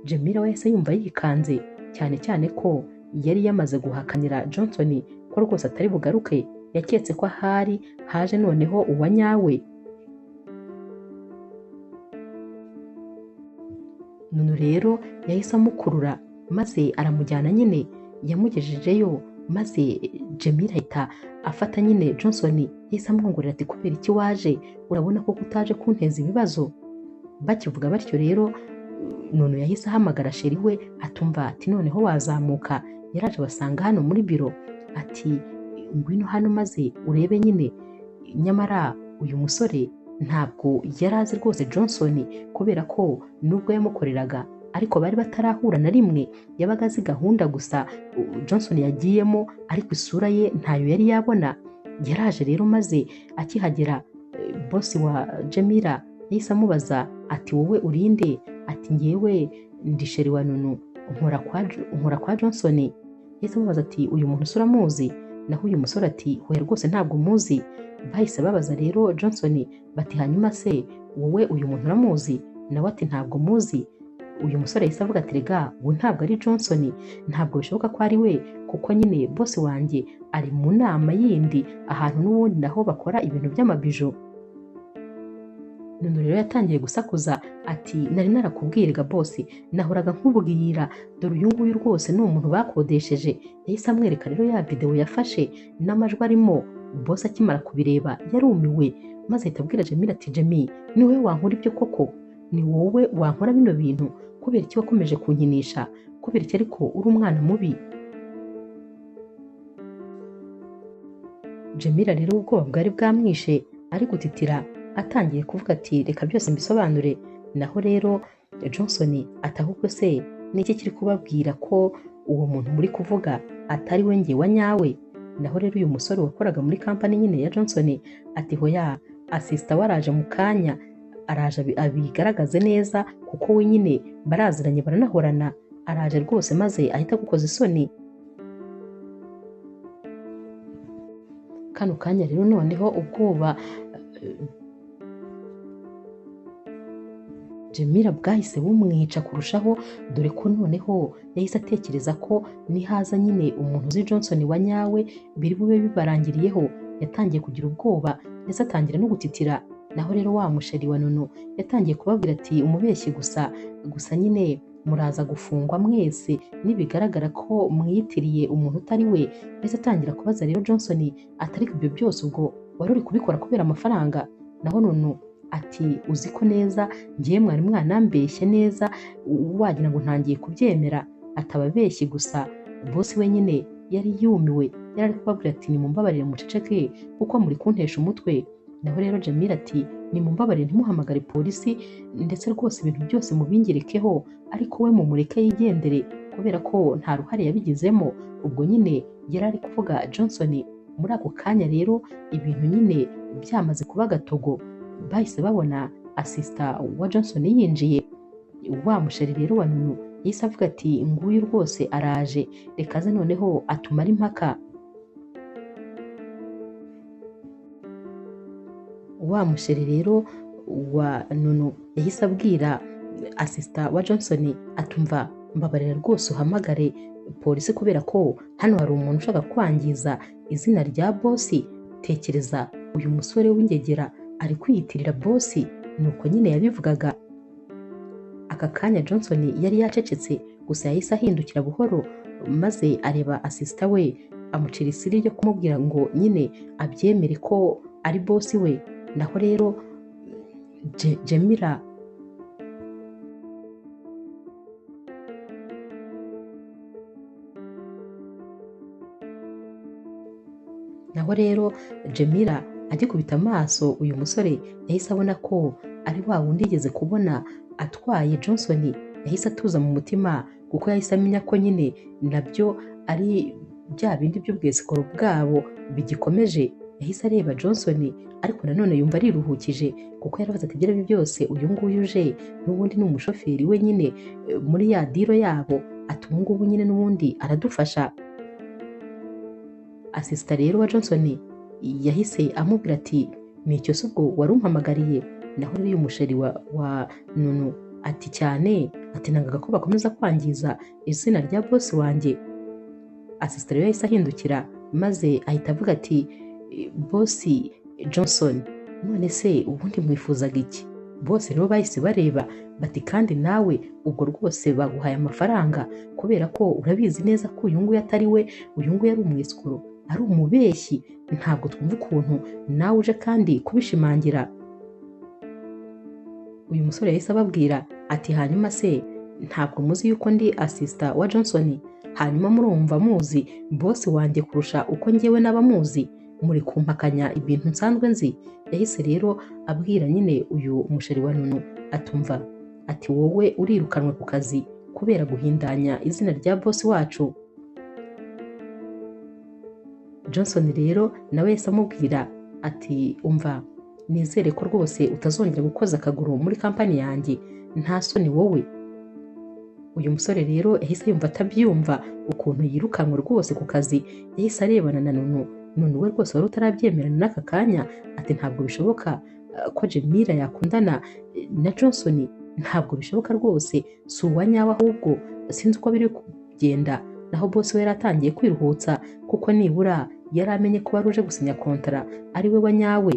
Jamila wese yumva yikanze cyane cyane ko yari yamaze guhakanira Johnson ko rwose atari bugaruke, yaketse ko ahari haje noneho uwa nyawe. Nunu rero yahise amukurura maze aramujyana nyine, yamugejejeyo maze Jamila ahita afata nyine Johnson, yahise amwongorera ati kubera iki waje? Urabona ko utaje kunteza ibibazo. Bakivuga batyo rero Nunu yahise ahamagara sheri we atumva ati noneho wazamuka. Yaraje basanga hano muri biro ati ngwino hano maze urebe nyine. Nyamara uyu musore ntabwo yari azi rwose Johnson, kubera ko nubwo yamukoreraga ariko bari batarahura na rimwe, yabaga azi gahunda gusa Johnson yagiyemo ariko isura ye ntayo yari yabona. Yaraje rero maze akihagera bosi wa Jamila yahise amubaza ati wowe urinde? Ati ngewe ndi sheri wa Nunu, nkora kwa Johnson. Yahise amubaza ati uyu muntu usura muzi? Naho uyu musore ati hoya rwose ntabwo muzi. Bahise babaza rero Johnson bati hanyuma se wowe uyu muntu uramuzi? Nawe ati ntabwo muzi. Uyu musore yahise avuga ati rega ubu ntabwo ari Johnson, ntabwo bishoboka ko ari we, kuko nyine boss wanjye ari mu nama yindi ahantu n'ubundi naho bakora ibintu by'amabijo. Nunu rero yatangiye gusakuza ati nari narakubwiraga boss, nahoraga nkubwira, dore uyu nguyu rwose ni umuntu bakodesheje. Yahise amwereka rero ya video yafashe n'amajwi arimo. Boss akimara kubireba yarumiwe maze ahita abwira Jamila ati Jami, ni wowe wankora ibyo koko? Ni wowe wankora bino bintu? Kubera iki wakomeje kunkinisha? Kubera iki ariko uri umwana mubi? Jamila rero ubwoba bwari bwamwishe ari gutitira, atangiye kuvuga ati reka byose mbisobanure. Naho rero Johnson atahubwo se niki kiri kubabwira ko uwo muntu muri kuvuga atari we nge wa nyawe? Naho rero uyu musore wakoraga muri kampani nyine ya Johnson ati hoya asista waraje mu kanya, araje abigaragaze neza kuko we nyine baraziranye baranahorana, araje rwose maze ahita gukoza isoni. Kano kanya rero noneho ubwoba Jamila bwahise bumwica kurushaho, dore ko noneho yahise atekereza ko nihaza nyine umuntu uzi Johnson wa nyawe biri bube bibarangiriyeho. Yatangiye kugira ubwoba ndetse atangira no gutitira. Naho rero wa musheri wa Nunu yatangiye kubabwira ati umubeshyi gusa gusa nyine muraza gufungwa mwese nibigaragara ko mwiyitiriye umuntu utari we. Ndetse atangira kubaza rero Johnson atari ibyo byose ubwo wari uri kubikora kubera amafaranga? Naho Nunu ati uzi ko neza ngiye mwari mwanambeshye neza wagira ngo ntangiye kubyemera. Atababeshyi gusa boss wenyine yari yumiwe, yari ari kubabwira ati nimumbabarire muceceke kuko muri kuntesha umutwe. Naho rero Jamila ati nimumbabarire ntimuhamagare polisi ndetse rwose ibintu byose mubingerekeho, ariko we mumureke yigendere kubera ko nta ruhare yabigizemo. Ubwo nyine yari ari kuvuga Johnson. Muri ako kanya rero ibintu nyine byamaze kuba gatogo, bahise babona asista wa Johnson yinjiye. Wa musheri rero wa Nunu yahise avuga ati nguyu rwose araje, reka aze noneho atumara impaka. Wa musheri rero wa Nunu yahise abwira asista wa Johnson atumva mbabarira rwose uhamagare polisi kubera ko hano hari umuntu ushaka kwangiza izina rya bosi. Tekereza uyu musore w'ingegera ari kwiyitirira bosi. Nuko nyine yabivugaga. Aka kanya Johnson yari yacecetse gusa yahise ahindukira buhoro maze areba asista we amucira isiri ryo kumubwira ngo nyine abyemere ko ari bosi we. Naho rero Jamila Naho rero Jemira agikubita amaso uyu musore yahise abona ko ari wa wundi yigeze kubona atwaye Johnson. Yahise atuza mu mutima kuko yahise amenya ko nyine nabyo ari bya bindi by'ubwesikoro bwabo bigikomeje. Yahise areba Johnson ariko nanone yumva ariruhukije kuko yaravuze ati ibyo ari byo byose uyu nguyu uje n'ubundi ni umushoferi we nyine muri ya diro yabo, ati ubu ngubu nyine n'ubundi aradufasha. Asisita rero wa Johnson yahise amubwira ati nicyo se ubwo wari umpamagariye? Naho rero uyu musheri wa Nunu ati cyane, ati nangaga ko bakomeza kwangiza izina rya bosi wanjye. Asisita rero yahise ahindukira maze ahita avuga ati bosi Johnson, none se ubundi mwifuzaga iki? Bose rero bahise bareba bati kandi nawe ubwo rwose baguhaye amafaranga kubera ko urabizi neza ko uyu nguyu atari we, uyu nguyu ari umwesikoro, ari umubeshyi, ntabwo twumva ukuntu nawe uje kandi kubishimangira. Uyu musore yahise ababwira ati hanyuma se ntabwo muzi yuko ndi asisita wa Johnson? Hanyuma murumva muzi bosi wanjye kurusha uko njyewe n'abamuzi? Muri kumpakanya ibintu nsanzwe nzi. Yahise rero abwira nyine uyu musheri wa Nunu atumva ati wowe urirukanwe ku kazi kubera guhindanya izina rya bosi wacu. Johnson rero nawe yahise amubwira ati umva nizere ko rwose utazongera gukoza akaguru muri kampani yanjye, nta soni wowe. Uyu musore rero yahise yumva atabyumva ukuntu yirukanwe rwose ku kazi. Yahise arebana na Nunu. Nunu we rwose wari utarabyemerana n'aka kanya ati ntabwo bishoboka ko Jemira yakundana na Johnson, ntabwo bishoboka rwose, si uwa nyawe ahubwo sinzi uko biri kugenda. Naho bosi we yari atangiye kwiruhutsa kuko nibura yari amenye ko wari uje gusinya kontara ari we wa nyawe.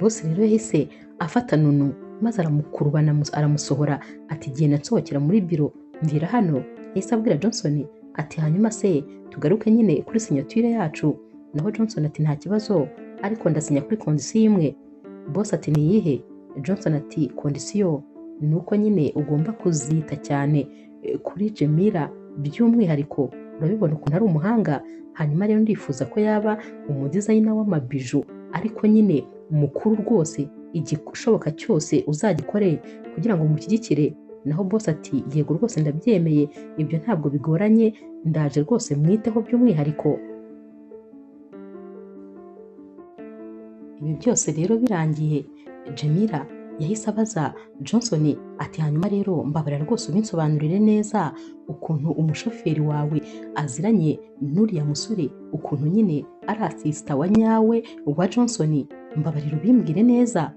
Bosi rero yahise afata Nunu maze aramukurubana aramusohora ati genda nsohokera muri biro mvira hano. Yahise abwira Johnson ati hanyuma se tugaruke nyine kuri signature yacu. Naho Johnson ati nta kibazo ariko ndasinya kuri kondisiyo imwe. Boss ati ni iyihe? Johnson ati kondisiyo ni uko nyine ugomba kuzita cyane kuri Jemira by'umwihariko, urabibona ukuntu ari umuhanga, hanyuma rero ndifuza ko yaba umudizayina w'amabiju ariko nyine mukuru rwose, igishoboka cyose uzagikore kugira ngo mushyigikire. Naho boss ati yego rwose ndabyemeye, ibyo ntabwo bigoranye, ndaje rwose mwiteho by'umwihariko. Ibi byose rero birangiye Jemira yahise abaza Johnson ati hanyuma rero mbabarira rwose ubinsobanurire neza ukuntu umushoferi wawe aziranye n'uriya musore, ukuntu nyine ari asisita wa nyawe wa Johnson, mbabarira ubimbwire neza.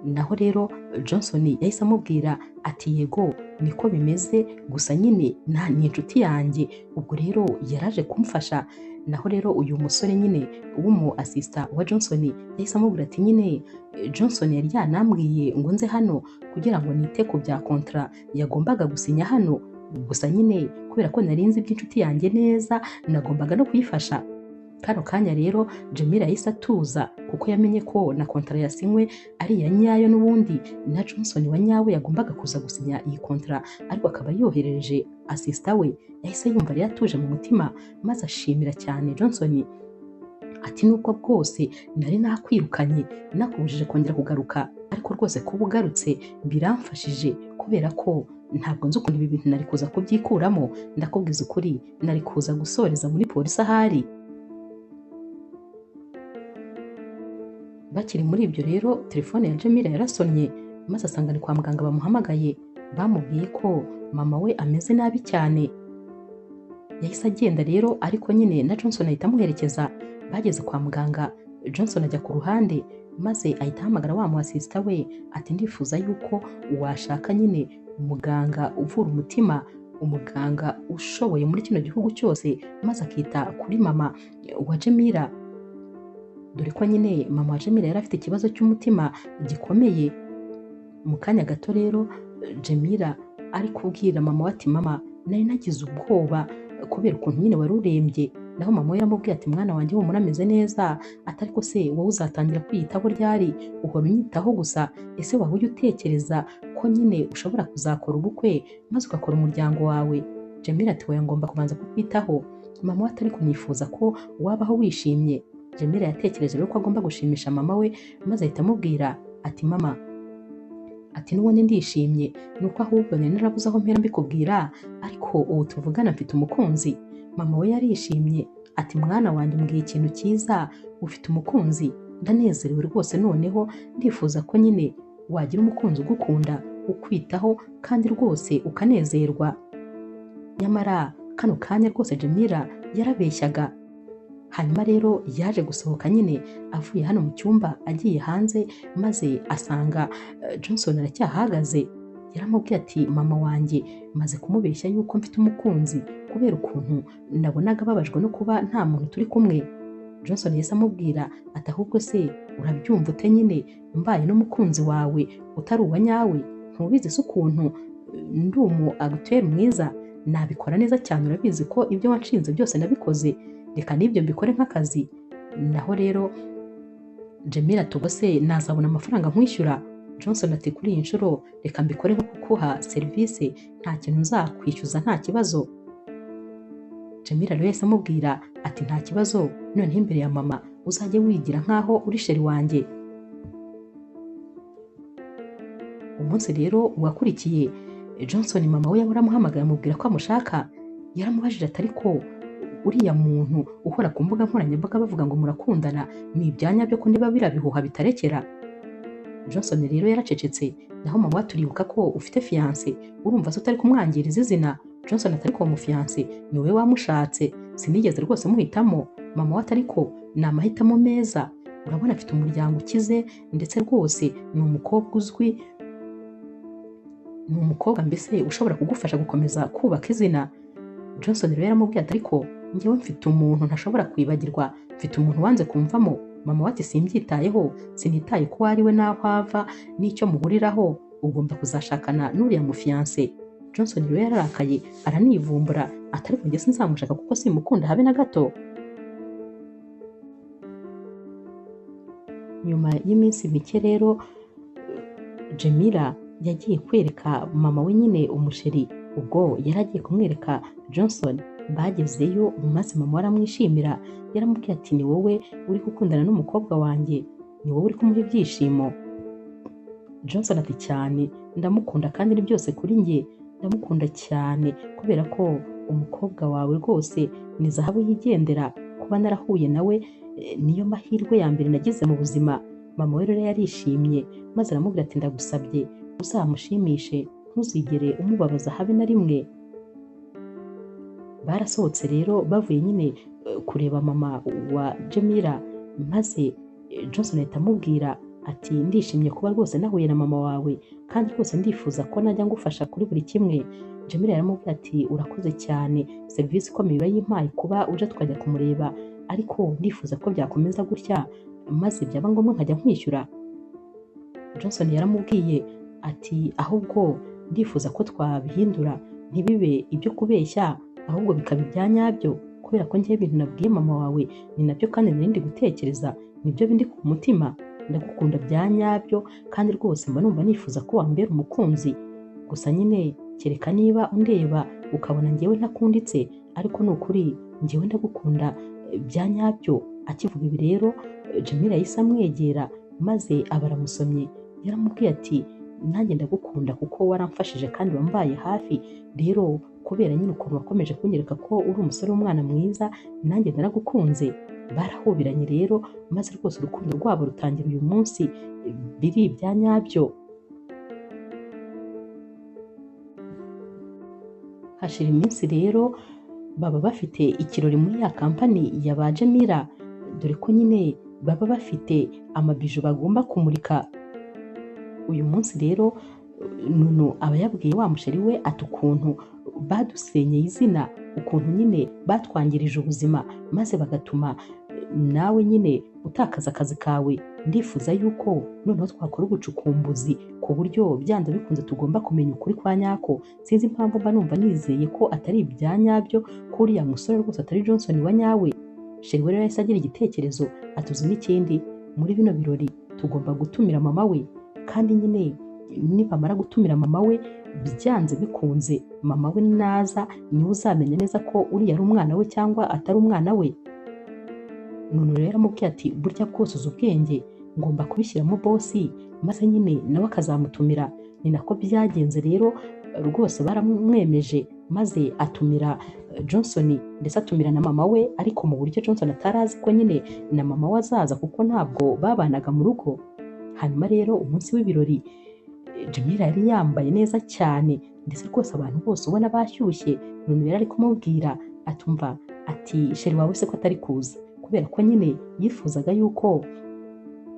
Naho rero Johnson yahise amubwira ati yego niko bimeze, gusa nyine ni inshuti yanjye, ubwo rero yaraje kumfasha. Naho rero uyu musore nyine w'umu asisita wa Johnson yahise amubwira ati nyine Johnson yari yanambwiye ngo nze hano kugira ngo nite ku bya kontra yagombaga gusinya hano, gusa nyine kubera ko nari nzi iby'inshuti yanjye neza nagombaga no kuyifasha. Kano kanya rero Jemira yahise atuza kuko yamenye ko na kontara yasinywe ari iya nyayo n'ubundi na Johnson wa nyawe yagombaga kuza gusinya iyi kontara ariko akaba yoherereje asisita we. Yahise yumva rero atuje mu mutima maze ashimira cyane Johnson ati nubwo bwose nari nakwirukanye nakubujije kongera kugaruka, ariko rwose kuba ugarutse biramfashije kubera ko ntabwo nzi ukuntu ibi bintu nari kuza kubyikuramo, ndakubwiza ukuri nari kuza gusoreza muri polisi ahari. Bakiri muri ibyo rero telefone ya Jemira yarasonnye maze asanga ni kwa muganga bamuhamagaye, bamubwiye ko mama we ameze nabi cyane. Yahise agenda rero ariko nyine na Johnson ahita amuherekeza. Bageze kwa muganga Johnson ajya ku ruhande maze ahita ahamagara wa mu asisita we ati ndifuza yuko washaka nyine umuganga uvura umutima, umuganga ushoboye muri kino gihugu cyose, maze akita kuri mama wa Jemira, dore ko nyine mama wa Jemira yari afite ikibazo cy'umutima gikomeye. Mu kanya gato rero Jemira ari kubwira mama we ati mama nari nagize ubwoba kubera ukuntu nyine wari urembye. Naho mama we yaramubwiye ati mwana wanjye humura ameze neza, atari ko se wowe uzatangira kwiyitaho ryari? Uhora unyitaho gusa, ese waba ujya utekereza ko nyine ushobora kuzakora ubukwe maze ugakora umuryango wawe? Jamila ati oya, ngomba kubanza kukwitaho. Mama we atari kunifuza ko wabaho wishimye. Jamila yatekereje rero ko agomba gushimisha mama we, maze ahita amubwira ati mama, ati n'ubundi ndishimye, nuko ahubwo nari narabuze aho mpera mbikubwira, ariko ubu tuvugana mfite umukunzi. Mama we yarishimye ati mwana wanjye umbwiye ikintu cyiza, ufite umukunzi, ndanezerewe rwose, noneho ndifuza ko nyine wagira umukunzi ugukunda, ukwitaho kandi rwose ukanezerwa. Nyamara kano kanya rwose Jamila yarabeshyaga. Hanyuma rero yaje gusohoka nyine avuye hano mu cyumba agiye hanze, maze asanga Johnson aracyahagaze. Yaramubwiye ati mama wanjye maze kumubeshya yuko mfite umukunzi kubera ukuntu nabonaga ababajwe no kuba nta muntu turi kumwe. Johnson yahise amubwira ati ahubwo se urabyumva ute nyine mbaye n'umukunzi wawe utari uwa nyawe, ntubizi se ukuntu ndi umu acteur mwiza, nabikora neza cyane, urabizi ko ibyo wanshinze byose nabikoze, reka n'ibyo mbikore nk'akazi. Naho rero Jamila ati ubwo se nazabona amafaranga nkwishyura? Johnson ati kuri iyi nshuro reka mbikore nko kuguha serivisi, nta kintu nzakwishyuza, nta kibazo. Jamila rero yahise amubwira ati nta kibazo, noneho imbere ya mama uzajye wigira nkaho uri sheri wanjye. Umunsi rero wakurikiye Johnson mama we yaramuhamagaye amubwira ko amushaka. Yaramubajije ati ariko uriya muntu uhora ku mbuga nkoranyambaga bavuga ngo murakundana ni ibyanya byo ko niba birabihuha bitarekera? Johnson rero yaracecetse. Naho mama we turibuka ko ufite fiance, urumva se utari kumwangiriza izina? Johnson ati ariko uwo mufiance ni wowe wamushatse, sinigeze rwose muhitamo. Mama we ati ariko ni amahitamo meza, urabona afite umuryango ukize, ndetse rwose ni umukobwa uzwi, ni umukobwa mbese ushobora kugufasha gukomeza kubaka izina. Johnson rero yaramubwiye ati ariko njyewe mfite umuntu ntashobora kwibagirwa, mfite umuntu wanze kumvamo. Mama we ati simbyitayeho, sinitaye ko ari we n'aho ava n'icyo muhuriraho, ugomba kuzashakana n'uriya mufiance. Johnson rero yararakaye aranivumbura ati ariko njye sinzamushaka kuko simukunda habe na gato. Nyuma y'iminsi mike rero Jamila yagiye kwereka mama we nyine umusheri, ubwo yari agiye kumwereka Johnson. Bagezeyo maze mama aramwishimira, yaramubwiye ati ni wowe uri gukundana n'umukobwa wanjye, ni wowe uri kumuha ibyishimo. Johnson ati cyane, ndamukunda kandi ni byose kuri njye, ndamukunda cyane kubera ko umukobwa wawe rwose ni zahabu yigendera, kuba narahuye nawe niyo mahirwe ya mbere nagize mu buzima. Mama we rero yarishimye maze aramubwira ati ndagusabye uzamushimishe, ntuzigere umubabaza habe na rimwe. Barasohotse rero bavuye nyine kureba mama wa Jamila, maze Johnson ahita amubwira ati ndishimye kuba rwose nahuye na mama wawe, kandi rwose ndifuza ko najya ngufasha kuri buri kimwe. Jamila yaramubwira ati urakoze cyane, serivisi ikomeye urayimpaye kuba uje tukajya kumureba, ariko ndifuza ko byakomeza gutya maze byaba ngombwa nkajya nkwishyura. Johnson yaramubwiye ati ahubwo ndifuza ko twabihindura ntibibe ibyo kubeshya, ahubwo bikaba ibya nyabyo, kubera ko njyewe ibintu nabwiye mama wawe ni nabyo kandi nari gutekereza, nibyo bindi ku mutima, ndagukunda bya nyabyo kandi rwose mba numva nifuza ko wambera umukunzi. Gusa nyine kereka niba undeba ukabona njyewe ntakunditse, ariko ni ukuri njyewe ndagukunda bya nyabyo. Akivuga ibi rero Jamila yahise amwegera maze aba aramusomye, yaramubwiye ati nanjye ndagukunda kuko waramfashije kandi wambaye hafi, rero kubera nyine ukuntu wakomeje kunyereka ko uri umusore w'umwana mwiza nanjye naragukunze. Barahubiranye rero maze rwose urukundo rwabo rutangira uyu munsi biri ibya nyabyo. Hashira iminsi rero baba bafite ikirori muri ya kampani ya ba Jamila, dore ko nyine baba bafite amabiju bagomba kumurika. Uyu munsi rero Nunu aba yabwiye wa musheri we ati ukuntu badusenyeye izina, ukuntu nyine batwangirije ubuzima maze bagatuma nawe nyine utakaza akazi kawe, ndifuza yuko noneho twakora ubucukumbuzi ku buryo byanze bikunze tugomba kumenya ukuri kwa nyako. Sinzi impamvu mba numva nizeye ko atari ibya nyabyo, ko uriya musore rwose atari Johnson wa nyawe. Sheri we rero yahise agira igitekerezo atuzi n'ikindi, muri bino birori tugomba gutumira mama we, kandi nyine nibamara gutumira mama we Byanze bikunze mama we naza niwe uzamenya neza ko uriya ari umwana we cyangwa atari umwana we. Nunu rero aramubwiye ati burya bwose uzi ubwenge, ngomba kubishyiramo bosi maze nyine nawe akazamutumira. Ni nako byagenze rero, rwose baramwemeje maze atumira Johnson ndetse atumira na mama we, ariko mu buryo Johnson atarazi ko nyine na mama we azaza kuko ntabwo babanaga mu rugo. Hanyuma rero umunsi w'ibirori Jamila yari yambaye neza cyane ndetse rwose abantu bose ubona bashyushye. Nunu yari ari kumubwira atumva ati sheri wawe se ko atari kuza, kubera ko nyine yifuzaga yuko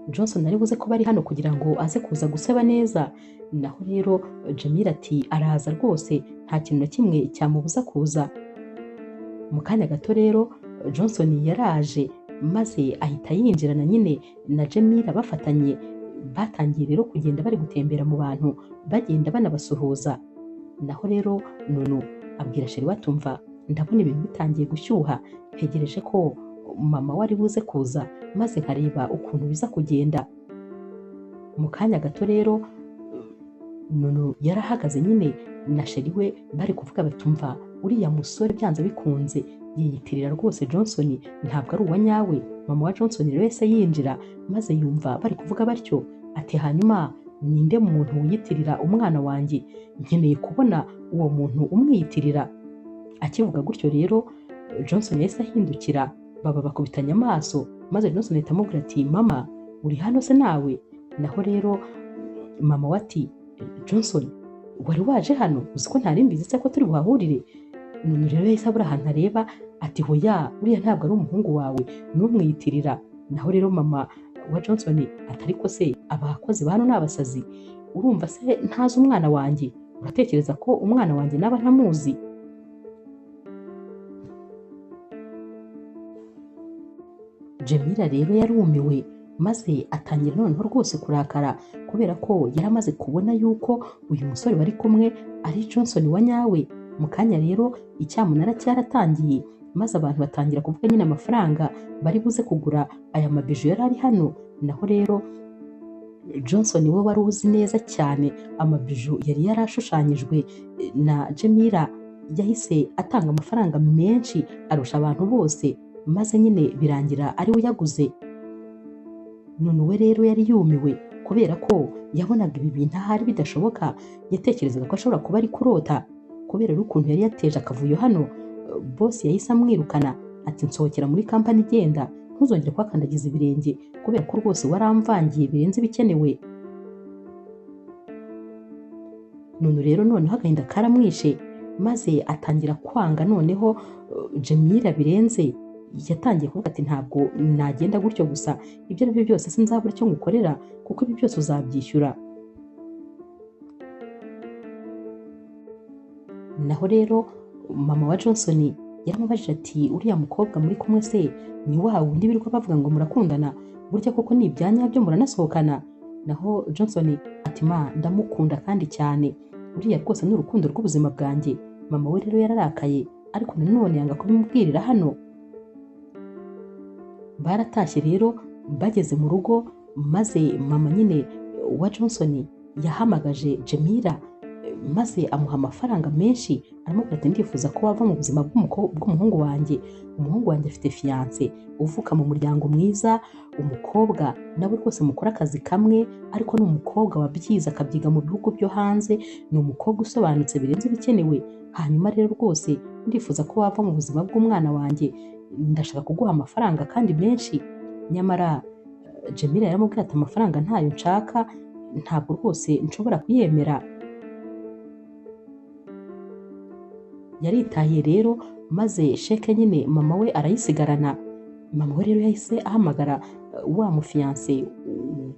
Johnson ari buze kuba ari hano kugira ngo aze kuza guseba neza. Naho rero Jamila ati araza rwose nta kintu na kimwe cyamubuza kuza. Mu kanya gato rero Johnson yaraje maze ahita yinjirana nyine na Jamila bafatanye. Batangiye rero kugenda bari gutembera mu bantu bagenda banabasuhuza. Naho rero Nunu abwira sheri we atumva ndabona ibintu bitangiye gushyuha, ntegereje ko mama we ari buze kuza maze nkareba ukuntu biza kugenda. Mu kanya gato rero Nunu yarahagaze nyine na sheri we bari kuvuga batumva uriya musore byanze bikunze yiyitirira rwose Johnson ntabwo ari uwa nyawe. Mama wa Johnson rero yahise yinjira maze yumva bari kuvuga batyo ati hanyuma ninde muntu wiyitirira umwana wanjye, nkeneye kubona uwo muntu umwiyitirira. Akivuga gutyo rero Johnson yahise ahindukira baba bakubitanye amaso, maze Johnson ahita amubwira ati mama uri hano se nawe? Naho rero mama we ati Johnson wari waje hano uzi ko ntari mbizi se ko turi buhahurire? Nunu rero yahise abura ahantu areba ati hoya uriya ntabwo ari umuhungu wawe numwiyitirira. Naho rero mama wa Johnson atari ko se abakozi ba hano ni abasazi, urumva se ntazi umwana wanjye, uratekereza ko umwana wanjye naba ntamuzi? Jamila rero yarumiwe maze atangira noneho rwose kurakara kubera ko yari amaze kubona yuko uyu musore bari kumwe ari Johnson wa nyawe. Mu kanya rero icyamunara cyaratangiye maze abantu batangira kuvuga nyine amafaranga bari buze kugura aya mabiju yari ari hano. Naho rero Johnson we wari uzi neza cyane amabiju yari yarashushanyijwe na Jamila, yahise atanga amafaranga menshi arusha abantu bose, maze nyine birangira ari we uyaguze. Nunu we rero yari yumiwe kubera ko yabonaga ibi bintu ahari bidashoboka, yatekerezaga ko ashobora kuba ari kurota. Kubera ukuntu yari yateje akavuyo hano, boss yahise amwirukana ati nsohokera muri kampani igenda, ntuzongere kuhakandagiza ibirenge kubera ko rwose waramvangiye birenze ibikenewe. Nunu rero noneho agahinda karamwishe maze atangira kwanga noneho Jamila birenze. Yatangiye kuvuga ati ntabwo nagenda gutyo gusa, ibyo ari byo byose sinzabura icyo ngukorera kuko ibi byose uzabyishyura. Naho rero mama wa Johnson yaramubajije ati uriya mukobwa muri kumwe se ni wa wundi birirwa bavuga ngo murakundana, burya koko ni ibya nyabyo muranasohokana? Naho Johnson ati ma ndamukunda kandi cyane, uriya rwose ni urukundo rw'ubuzima bwanjye. Mama we rero yararakaye ariko nanone yanga kubimubwirira hano. Baratashye rero bageze mu rugo maze mama nyine wa Johnson yahamagaje Jamila maze amuha amafaranga menshi, aramubwira ati ndifuza ko wava mu buzima bw'umuhungu wanjye. Umuhungu wanjye afite fiance uvuka mu muryango mwiza, umukobwa nawe rwose mukora akazi kamwe, ariko ni umukobwa wabyize akabyiga mu bihugu byo hanze, ni umukobwa usobanutse birenze ibikenewe. Hanyuma rero rwose ndifuza ko wava mu buzima bw'umwana wanjye, ndashaka kuguha amafaranga kandi menshi. Nyamara Jamila yaramubwiye ati amafaranga ntayo nshaka, ntabwo rwose nshobora kuyemera. Yaritaye rero maze sheke nyine mama we arayisigarana. Mama we rero yahise ahamagara wa mufiyanse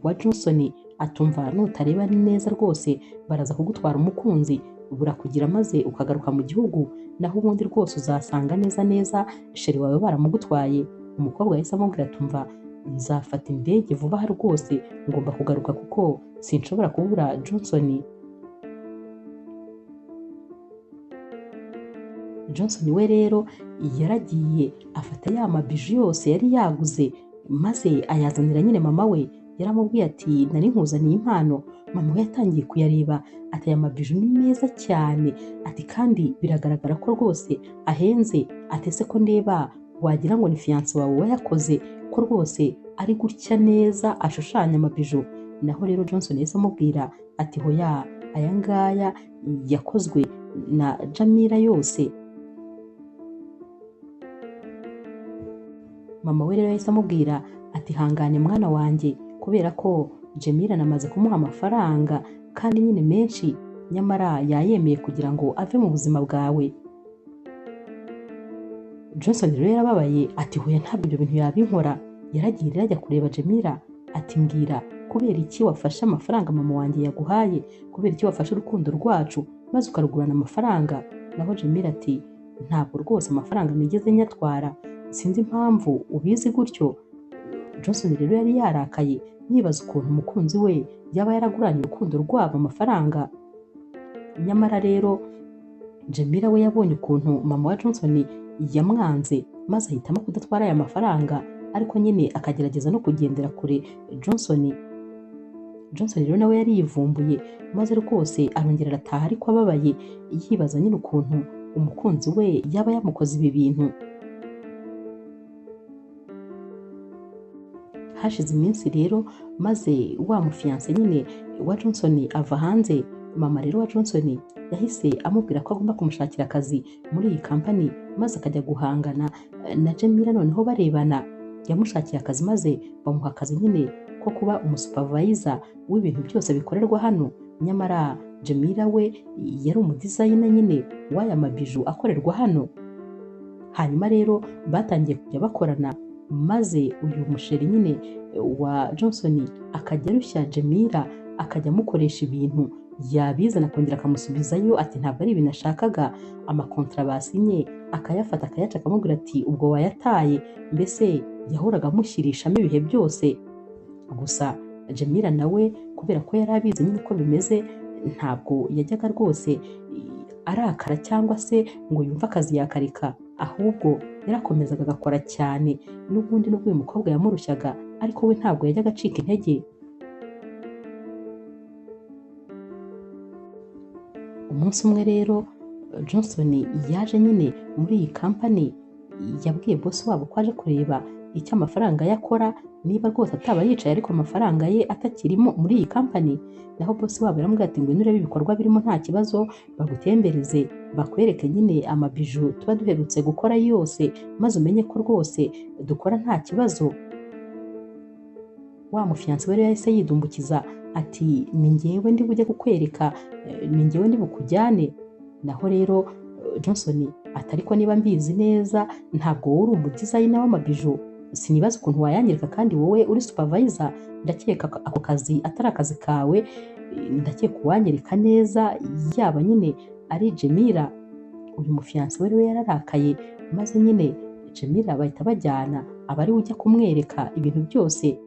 wa Johnson atumva nutareba neza rwose baraza kugutwara umukunzi burakugira maze ukagaruka mu gihugu, naho ubundi rwose uzasanga neza neza sheri wawe baramugutwaye. Umukobwa yahise amubwira atumva nzafata indege vuba aha rwose ngomba kugaruka kuko sinshobora kubura Johnson. Johnson we rero yaragiye afata ya mabiju yose yari yaguze maze ayazanira nyine mama we. Yaramubwiye ati nari nkuzaniye impano Mama we yatangiye kuyareba ati aya mabiju ni meza cyane, ati kandi biragaragara ko rwose ahenze, ati ese ko ndeba wagira ngo ni fiyanse wawe wayakoze, ko rwose ari gutya neza ashushanya amabiju. Naho rero Johnson yahise amubwira ati hoya, aya ngaya yakozwe na Jamila yose. Mama we rero yahise amubwira ati hangane mwana wanjye, kubera ko Jamila namaze kumuha amafaranga kandi nyine menshi, nyamara yayemeye kugira ngo ave mu buzima bwawe. Johnson rero yarababaye ati hoya ntabwo ibyo bintu yabinkora. Yaragiye rero ajya kureba Jamila ati mbwira, kubera iki wafashe amafaranga mama wanjye yaguhaye, kubera iki wafashe urukundo rwacu maze ukarugurana amafaranga? Naho Jamila ati ntabwo rwose amafaranga nigeze nyatwara, sinzi impamvu ubizi gutyo. Johnson rero yari yarakaye yibaza ukuntu umukunzi we yaba yaraguranye urukundo rwabo amafaranga. Nyamara rero Jamila we yabonye ukuntu mama wa Johnson yamwanze, maze ahitamo kudatwara aya mafaranga, ariko nyine akagerageza no kugendera kure Johnson. Johnson rero nawe yari yivumbuye, maze rwose arongera arataha ariko ababaye, yibaza nyine ukuntu umukunzi we yaba yamukoze ibi bintu. Hashize iminsi rero maze wa mufiyanse nyine wa Johnson ava hanze. Mama rero wa Johnson yahise amubwira ko agomba kumushakira akazi muri iyi kampani, maze akajya guhangana na Jamila noneho barebana. Yamushakiye akazi maze bamuha akazi nyine ko kuba umusupervisor w'ibintu byose bikorerwa hano. Nyamara Jamila we yari umudizayina nyine w'aya mabiju akorerwa hano. Hanyuma rero batangiye kujya bakorana, maze uyu musheri nyine wa Johnson akajya arushya Jamila, akajya amukoresha ibintu yabizana akongera akamusubizayo ati ntabwo ari ibintu ashakaga. Amakontra basinye akayafata akayaca akamubwira ati ubwo wayataye. Mbese yahoraga amushyirishamo ibihe byose. Gusa Jamila nawe kubera ko yari abizi nyine uko bimeze, ntabwo yajyaga rwose arakara cyangwa se ngo yumve akazi yakareka, ahubwo yarakomezaga agakora cyane. N'ubundi nubwo uyu mukobwa yamurushyaga, ariko we ntabwo yajyaga acika intege. Umunsi umwe rero Johnson yaje nyine muri iyi kampani, yabwiye boss wabo ko aje kureba icyo amafaranga ye akora, niba rwose ataba yicaye ariko amafaranga ye atakirimo muri iyi kampani. Naho boss wabo yaramubwiye ati ngwino urebe ibikorwa birimo nta kibazo, bagutembereze bakwereke nyine amabiju tuba duherutse gukora yose, maze umenye ko rwose dukora nta kibazo. Wa mufiyanse we rero yahise yidumbukiza ati ni njyewe ndi bujye kukwereka, ni njyewe ndi bukujyane. Naho rero Johnson ati ariko niba mbizi neza ntabwo wowe uri umudizayina w'amabiju, sinibaza ukuntu wayanyereka kandi wowe uri supervisor, ndakeka ako kazi atari akazi kawe, ndakeka uwanyereka neza yaba nyine ari Jamila. Uyu mufiyanse we rero yararakaye, maze nyine Jamila bahita bajyana aba ari we ujya kumwereka ibintu byose.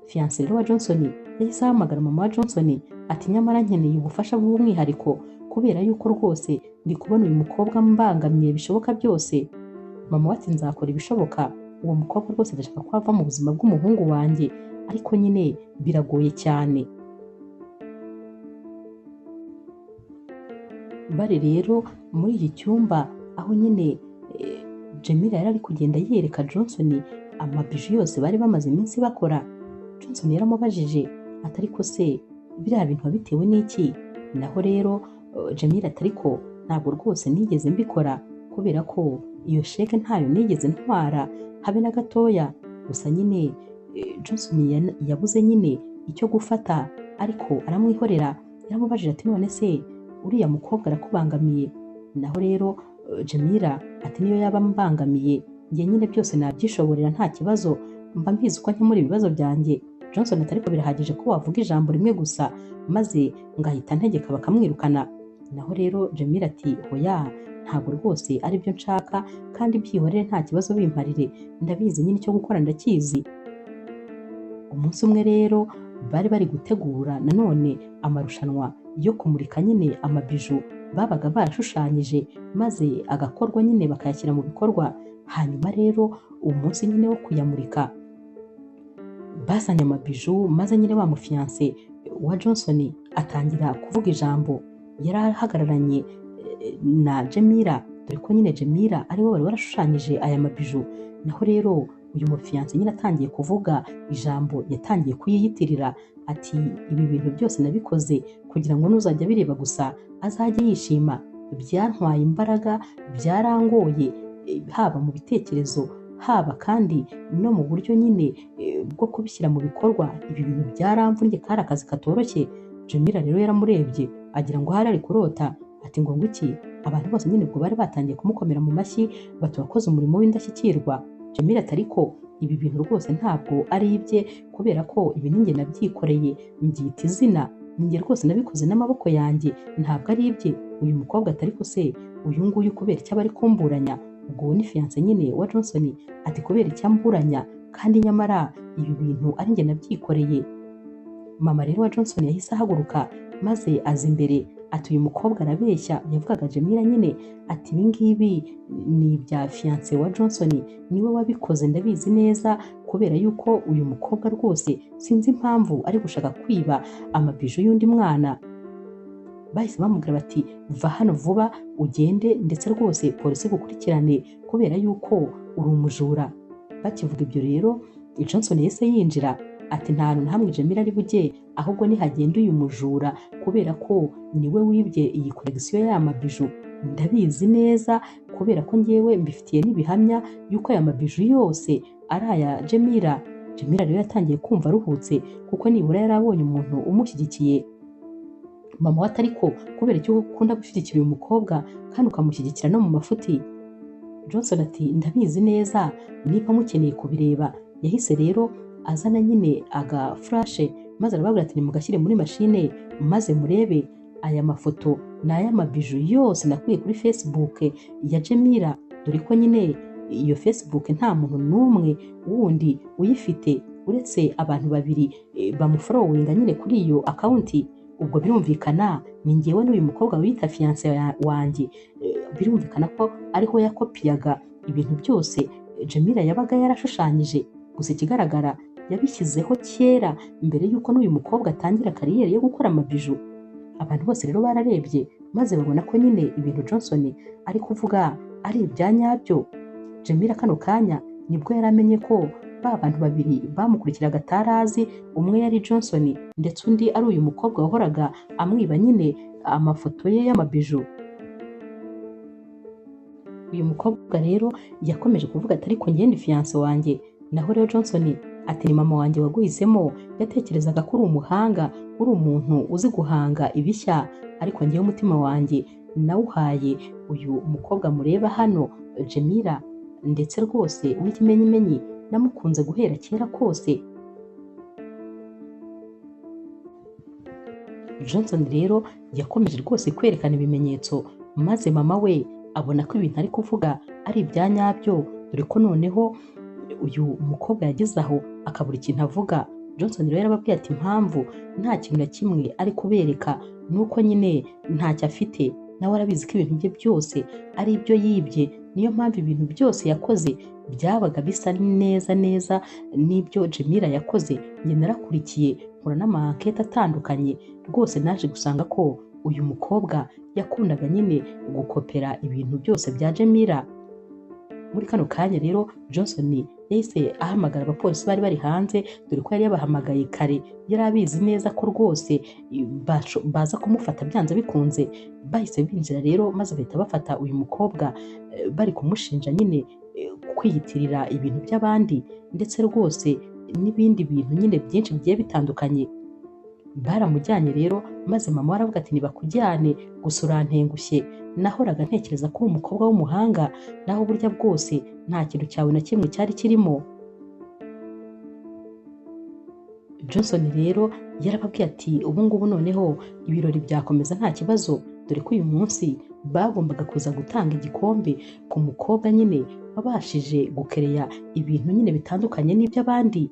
Fiyanse rero wa Johnson yahise ahamagara mama wa Johnson ati nyamara nkeneye ubufasha bw'umwihariko, kubera yuko rwose ndi kubona uyu mukobwa mbangamiye bishoboka byose. Mama we ati nzakora ibishoboka, uwo mukobwa rwose ndashaka ko ava mu buzima bw'umuhungu wanjye, ariko nyine biragoye cyane. Bari rero muri iki cyumba aho nyine Jamila yari ari kugenda yereka Johnson amabiju yose bari bamaze iminsi bakora. Johnson yaramubajije ati ariko se biriya bintu wabitewe n'iki? Naho rero Jamila ati ariko ntabwo rwose nigeze mbikora, kubera ko iyo sheke ntayo nigeze ntwara habe na gatoya. Gusa nyine Johnson yabuze nyine icyo gufata, ariko aramwihorera. Yaramubajije ati none se uriya mukobwa arakubangamiye? Naho rero Jamila ati niyo yaba ambangamiye njye nyine byose nabyishoborera nta kibazo, mba mbizi ko nkemura ibibazo byanjye. Johnson ati ariko birahagije ko wavuga ijambo rimwe gusa maze ngahita ntegeka bakamwirukana. Naho rero Jamila ati hoya ntabwo rwose aribyo nshaka, kandi byihorere nta kibazo bimparire, ndabizi nyine icyo gukora ndakizi. Umunsi umwe rero bari bari gutegura nanone amarushanwa yo kumurika nyine amabiju babaga barashushanyije, maze agakorwa nyine bakayashyira mu bikorwa. Hanyuma rero umunsi nyine wo kuyamurika bazanye amabiju, maze nyine wa mufiyanse wa Johnson atangira kuvuga ijambo, yari ahagararanye na Jemira, dore ko nyine Jemira ariwe wari warashushanyije aya mabiju. Naho rero uyu mufiyanse nyine atangiye kuvuga ijambo, yatangiye kuyiyitirira ati ibi bintu byose nabikoze kugira ngo nuzajya bireba gusa azajye yishima, byantwaye imbaraga, byarangoye, haba mu bitekerezo, haba kandi no mu buryo nyine bwo kubishyira mu bikorwa, ibi bintu byaramvunnye, kari akazi katoroshye. Jemira rero yaramurebye agira ngo ahari ari kurota, ati ngo ngwiki? Abantu bose nyine ubwo bari batangiye kumukomera mu mashyi bati wakoze umurimo w'indashyikirwa. Jemira ati ariko ibi bintu rwose ntabwo ari ibye, kubera ko ibi ninjye nabyikoreye, mbyita izina, ninjye rwose nabikoze n'amaboko yanjye, ntabwo ari ibye. Uyu mukobwa ati ariko se uyu nguyu kubera icyo aba ari kumburanya? Ubwo ni fiyanse nyine wa Johnson, ati kubera icyo amburanya kandi nyamara ibi bintu ari njye nabyikoreye. Mama rero wa Johnson yahise ahaguruka maze aza imbere ati uyu mukobwa arabeshya, yavugaga Jemira nyine, ati ibi ngibi ni ibya fiyanse wa Johnson, niwe wabikoze ndabizi neza, kubera yuko uyu mukobwa rwose sinzi impamvu ari gushaka kwiba amabiju y'undi mwana. Bahise bamubwira bati va hano vuba ugende, ndetse rwose polisi igukurikirane kubera yuko uri umujura. Bakivuga ibyo rero Johnson yahise yinjira ati nta hantu na hamwe Jemira ari bujye, ahubwo nihagenda uyu mujura kubera ko niwe wibye iyi koregisiyo y'aya mabiju, ndabizi neza kubera ko ngewe mbifitiye n'ibihamya yuko aya mabiju yose ari aya Jemira. Jemira rero yatangiye kumva aruhutse kuko nibura yari abonye umuntu umushyigikiye. Mama we ati ariko kubera icyo ukunda gushyigikira uyu mukobwa kandi ukamushyigikira no mu mafuti? Johnson ati ndabizi neza, niba mukeneye kubireba. Yahise rero azana nyine aga furashe maze arababwira ati nimugashyire muri mashine maze murebe aya mafoto ni ay'amabiju yose nakuye kuri Facebook ya Jemira, dore ko nyine iyo Facebook nta muntu n'umwe wundi uyifite uretse abantu babiri bamuforowinga nyine kuri iyo akawunti. Ubwo birumvikana ni njyewe n'uyu mukobwa wita fiyanse wanjye, birumvikana ko ariho yakopiyaga ibintu byose Jemira yabaga yarashushanyije. Gusa ikigaragara yabishyizeho kera mbere y'uko n'uyu mukobwa atangira kariyeri yo gukora amabiju. Abantu bose rero bararebye maze babona ko nyine ibintu Johnson ari kuvuga ari ibya nyabyo. Jemira kano kanya nibwo yari amenye ko ba bantu babiri bamukurikiraga atarazi, umwe yari Johnson ndetse undi ari uyu mukobwa wahoraga amwiba nyine amafoto ye y'amabiju. Uyu mukobwa rero yakomeje kuvuga ati ariko njye ni fiyanse wanjye. Naho rero Johnson ati ni mama wanjye waguhisemo, yatekerezaga ko uri umuhanga, uri umuntu uzi guhanga ibishya, ariko njyewe umutima wanjye nawuhaye uyu mukobwa mureba hano Jemira, ndetse rwose n'ikimenyimenyi namukunze guhera kera kose. Johnson rero yakomeje rwose kwerekana ibimenyetso maze mama we abona ko ibintu ari kuvuga ari ibya nyabyo, dore ko noneho uyu mukobwa yageze aho akabura ikintu avuga. Johnson rero yarababwiye ati impamvu nta kintu na kimwe ari kubereka nuko nyine ntacyo afite, nawe arabizi ko ibintu bye byose ari ibyo yibye, niyo mpamvu ibintu byose yakoze byabaga bisa neza neza n'ibyo Jemira yakoze. Njye narakurikiye nkora n'amankete atandukanye, rwose naje gusanga ko uyu mukobwa yakundaga nyine gukopera ibintu byose bya Jemira. Muri kano kanya rero Johnson yahise ahamagara abapolisi bari bari hanze, dore ko yari yabahamagaye kare, yari abizi neza ko rwose baza kumufata byanze bikunze. Bahise binjira rero maze bahita bafata uyu mukobwa bari kumushinja nyine kwiyitirira ibintu by'abandi, ndetse rwose n'ibindi bintu nyine byinshi bigiye bitandukanye. Baramujyanye rero maze mama we aravuga ati nibakujyane gusa urantengushye, nahoraga ntekereza ko uri umukobwa w'umuhanga, naho burya bwose nta kintu cyawe na kimwe cyari kirimo. Johnson rero yarababwiye ati ubu ngubu noneho ibirori byakomeza nta kibazo, dore ko uyu munsi bagombaga kuza gutanga igikombe ku mukobwa nyine wabashije gukereya ibintu nyine bitandukanye n'iby'abandi.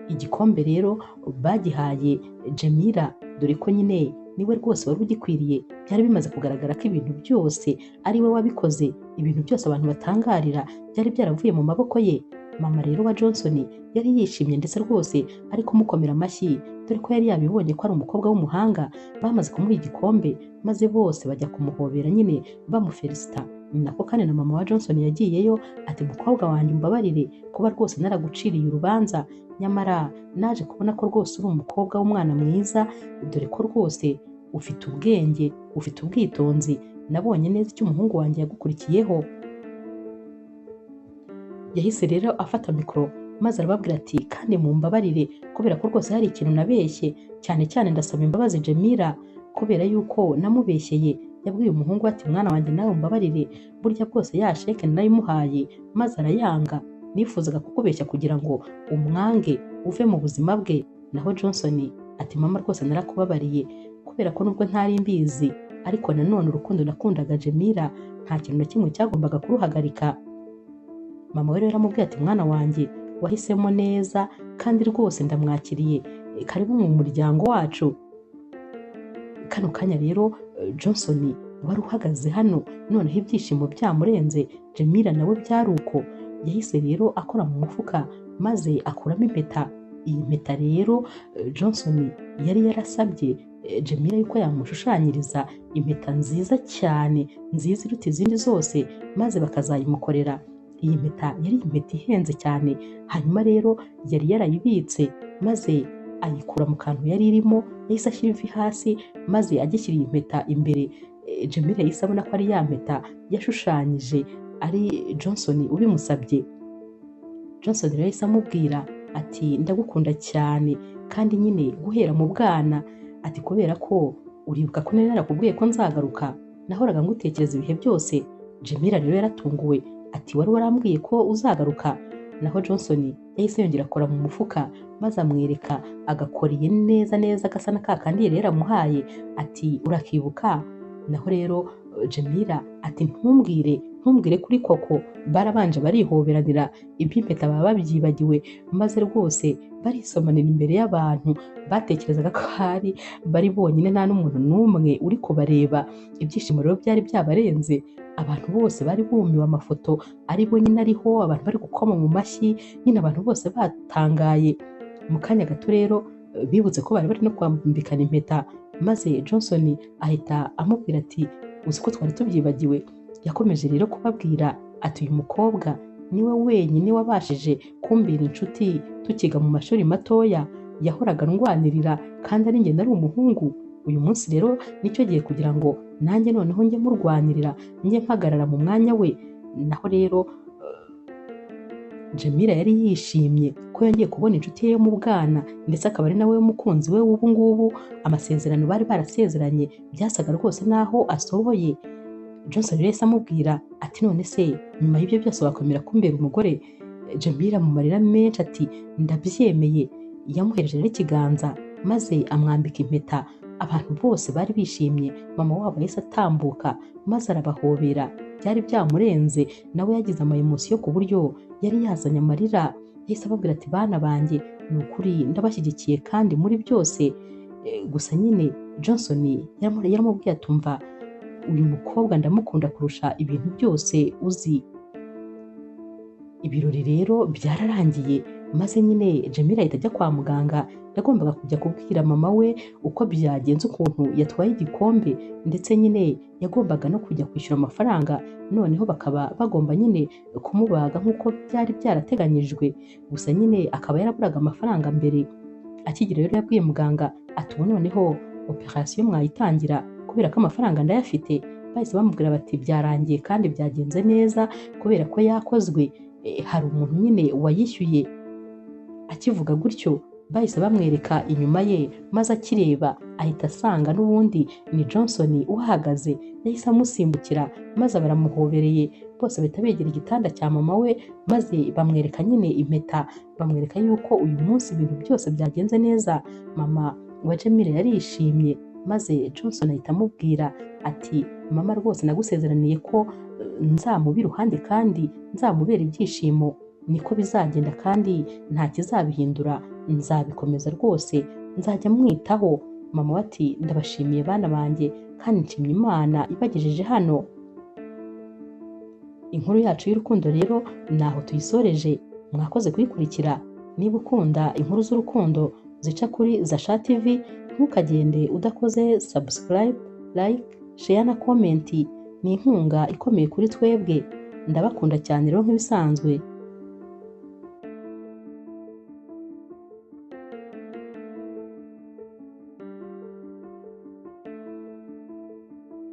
Igikombe rero bagihaye Jemira, dore ko nyine niwe rwose wari ugikwiriye. Byari bimaze kugaragara ko ibintu byose ari we wabikoze, ibintu byose abantu batangarira byari byaravuye mu maboko ye. Mama rero wa Johnson yari yishimye ndetse rwose ari kumukomera amashyi, dore ko yari yabibonye ko ari umukobwa w'umuhanga. Bamaze kumuha igikombe maze bose bajya kumuhobera nyine bamufelicita. Ni nako kandi na mama wa Johnson yagiyeyo ati mukobwa wanjye umbabarire kuba rwose naraguciriye urubanza, nyamara naje kubona ko rwose uri umukobwa w'umwana mwiza, dore ko rwose ufite ubwenge, ufite ubwitonzi, nabonye neza icyo umuhungu wanjye yagukurikiyeho. Yahise rero afata mikoro maze arababwira ati kandi mumbabarire kubera ko rwose hari ikintu nabeshye, cyane cyane ndasaba imbabazi Jemira kubera yuko namubeshyeye. Yabwiye umuhungu ati mwana wanjye nawe umbabarire, burya bwose ya sheke narayimuhaye maze arayanga, nifuzaga kukubeshya kugira ngo umwange uve mu buzima bwe. Naho Johnson ati mama rwose narakubabariye kubera ko nubwo ntari mbizi ariko nanone urukundo nakundaga Jemira nta kintu na kimwe cyagombaga kuruhagarika. Mama we rero aramubwiye ati mwana wanjye wahisemo neza kandi rwose ndamwakiriye, karibu mu muryango wacu. Kano kanya rero Johnson wari uhagaze hano noneho ibyishimo byamurenze, Jemira nawe byari uko. Yahise rero akora mu mufuka maze akuramo impeta. Iyi mpeta rero Johnson yari yarasabye Jemira yuko yamushushanyiriza impeta nziza cyane, nziza iruta izindi zose, maze bakazayimukorera. Iyi mpeta yari impeta ihenze cyane, hanyuma rero yari yarayibitse maze ayikura mu kantu yari irimo, yahise ashyira ivi hasi maze agishyira iyi mpeta imbere. Jemira yahise abona ko ari ya mpeta yashushanyije ari Johnson ubimusabye. Johnson rero yahise amubwira ati ndagukunda cyane kandi nyine guhera mu bwana, ati kubera ko uribuka ko nari narakubwiye ko nzagaruka, nahoraga ngutekereza ibihe byose. Jemira rero yaratunguwe ati wari warambwiye ko uzagaruka. Naho Johnson yahise yongera akora mu mufuka maze amwereka agakoriye neza neza gasa na kakandi yari yaramuhaye, ati urakibuka. Naho rero Jemira ati ntumbwire kuri koko. Barabanje barihoberanira iby'impeta baba babyibagiwe, maze rwose barisomanira imbere y'abantu batekerezaga ko hari bari bonyine nta n'umuntu n'umwe uri kubareba. Ibyishimo rero byari byabarenze, abantu bose bari bumiwe amafoto ari bo nyine ariho, abantu bari gukoma mu mashyi nyine, abantu bose batangaye. Mu kanya gato rero bibutse ko bari bari no kwambikana impeta, maze Johnson ahita amubwira ati uzi ko twari tubyibagiwe. Yakomeje rero kubabwira ati uyu mukobwa niwe wenyine wabashije kumbera inshuti tukiga mu mashuri matoya, yahoraga ndwanirira kandi ari njye nari umuhungu. Uyu munsi rero nicyo gihe kugira ngo nanjye noneho njye murwanirira, njye mpagarara mu mwanya we. Naho rero Jemira yari yishimye ko yongeye kubona inshuti ye yo mu bwana, ndetse akaba ari nawe mukunzi we w'ubu ngubu. Amasezerano bari barasezeranye byasaga rwose naho asohoye. Johnson rero yahise amubwira ati none se nyuma y'ibyo byose wakwemera kumbera umugore? Jemira mu marira menshi ati ndabyemeye. Yamuhereje rero ikiganza maze amwambika impeta. Abantu bose bari bishimye. Mama wabo yahise atambuka maze arabahobera, byari byamurenze, nawe yagize ama emotion ku buryo yari yazanye amarira. Yahise ababwira ati bana banjye ni ukuri ndabashyigikiye kandi muri byose. Gusa nyine Johnson yaramubwiye atumva uyu mukobwa ndamukunda kurusha ibintu byose uzi. Ibirori rero byararangiye maze nyine Jemira ahita ajya kwa muganga. Yagombaga kujya kubwira mama we uko byagenze, ukuntu yatwaye igikombe, ndetse nyine yagombaga no kujya kwishyura amafaranga, noneho bakaba bagomba nyine kumubaga nk'uko byari byarateganyijwe. Gusa nyine akaba yaraburaga amafaranga mbere. Akigira rero yabwiye muganga ati ubu noneho operation mwayitangira kubera ko amafaranga ndayafite. Bahise bamubwira bati byarangiye kandi byagenze neza kubera ko yakozwe, hari umuntu nyine wayishyuye. Akivuga gutyo bahise bamwereka inyuma ye, maze akireba ahita asanga n'ubundi ni Johnson uhahagaze. Yahise amusimbukira maze baramuhobereye bose, bahita begera igitanda cya mama we maze bamwereka nyine impeta, bamwereka yuko uyu munsi ibintu byose byagenze neza. Mama wa Jemira yarishimye maze Johnson ahita amubwira ati mama rwose nagusezeraniye ko nzamuba iruhande kandi nzamubera ibyishimo, niko bizagenda kandi nta kizabihindura, nzabikomeza rwose, nzajya mwitaho. Mama we ati ndabashimiye bana banjye kandi nshimye Imana ibagejeje hano. Inkuru yacu y'urukundo rero naho tuyisoreje. Mwakoze kuyikurikira. Niba ukunda inkuru z'urukundo zica kuri Zasha TV, ntukagende udakoze subscribe, like, share na comment. Ni inkunga ikomeye kuri twebwe. Ndabakunda cyane rero nk'ibisanzwe.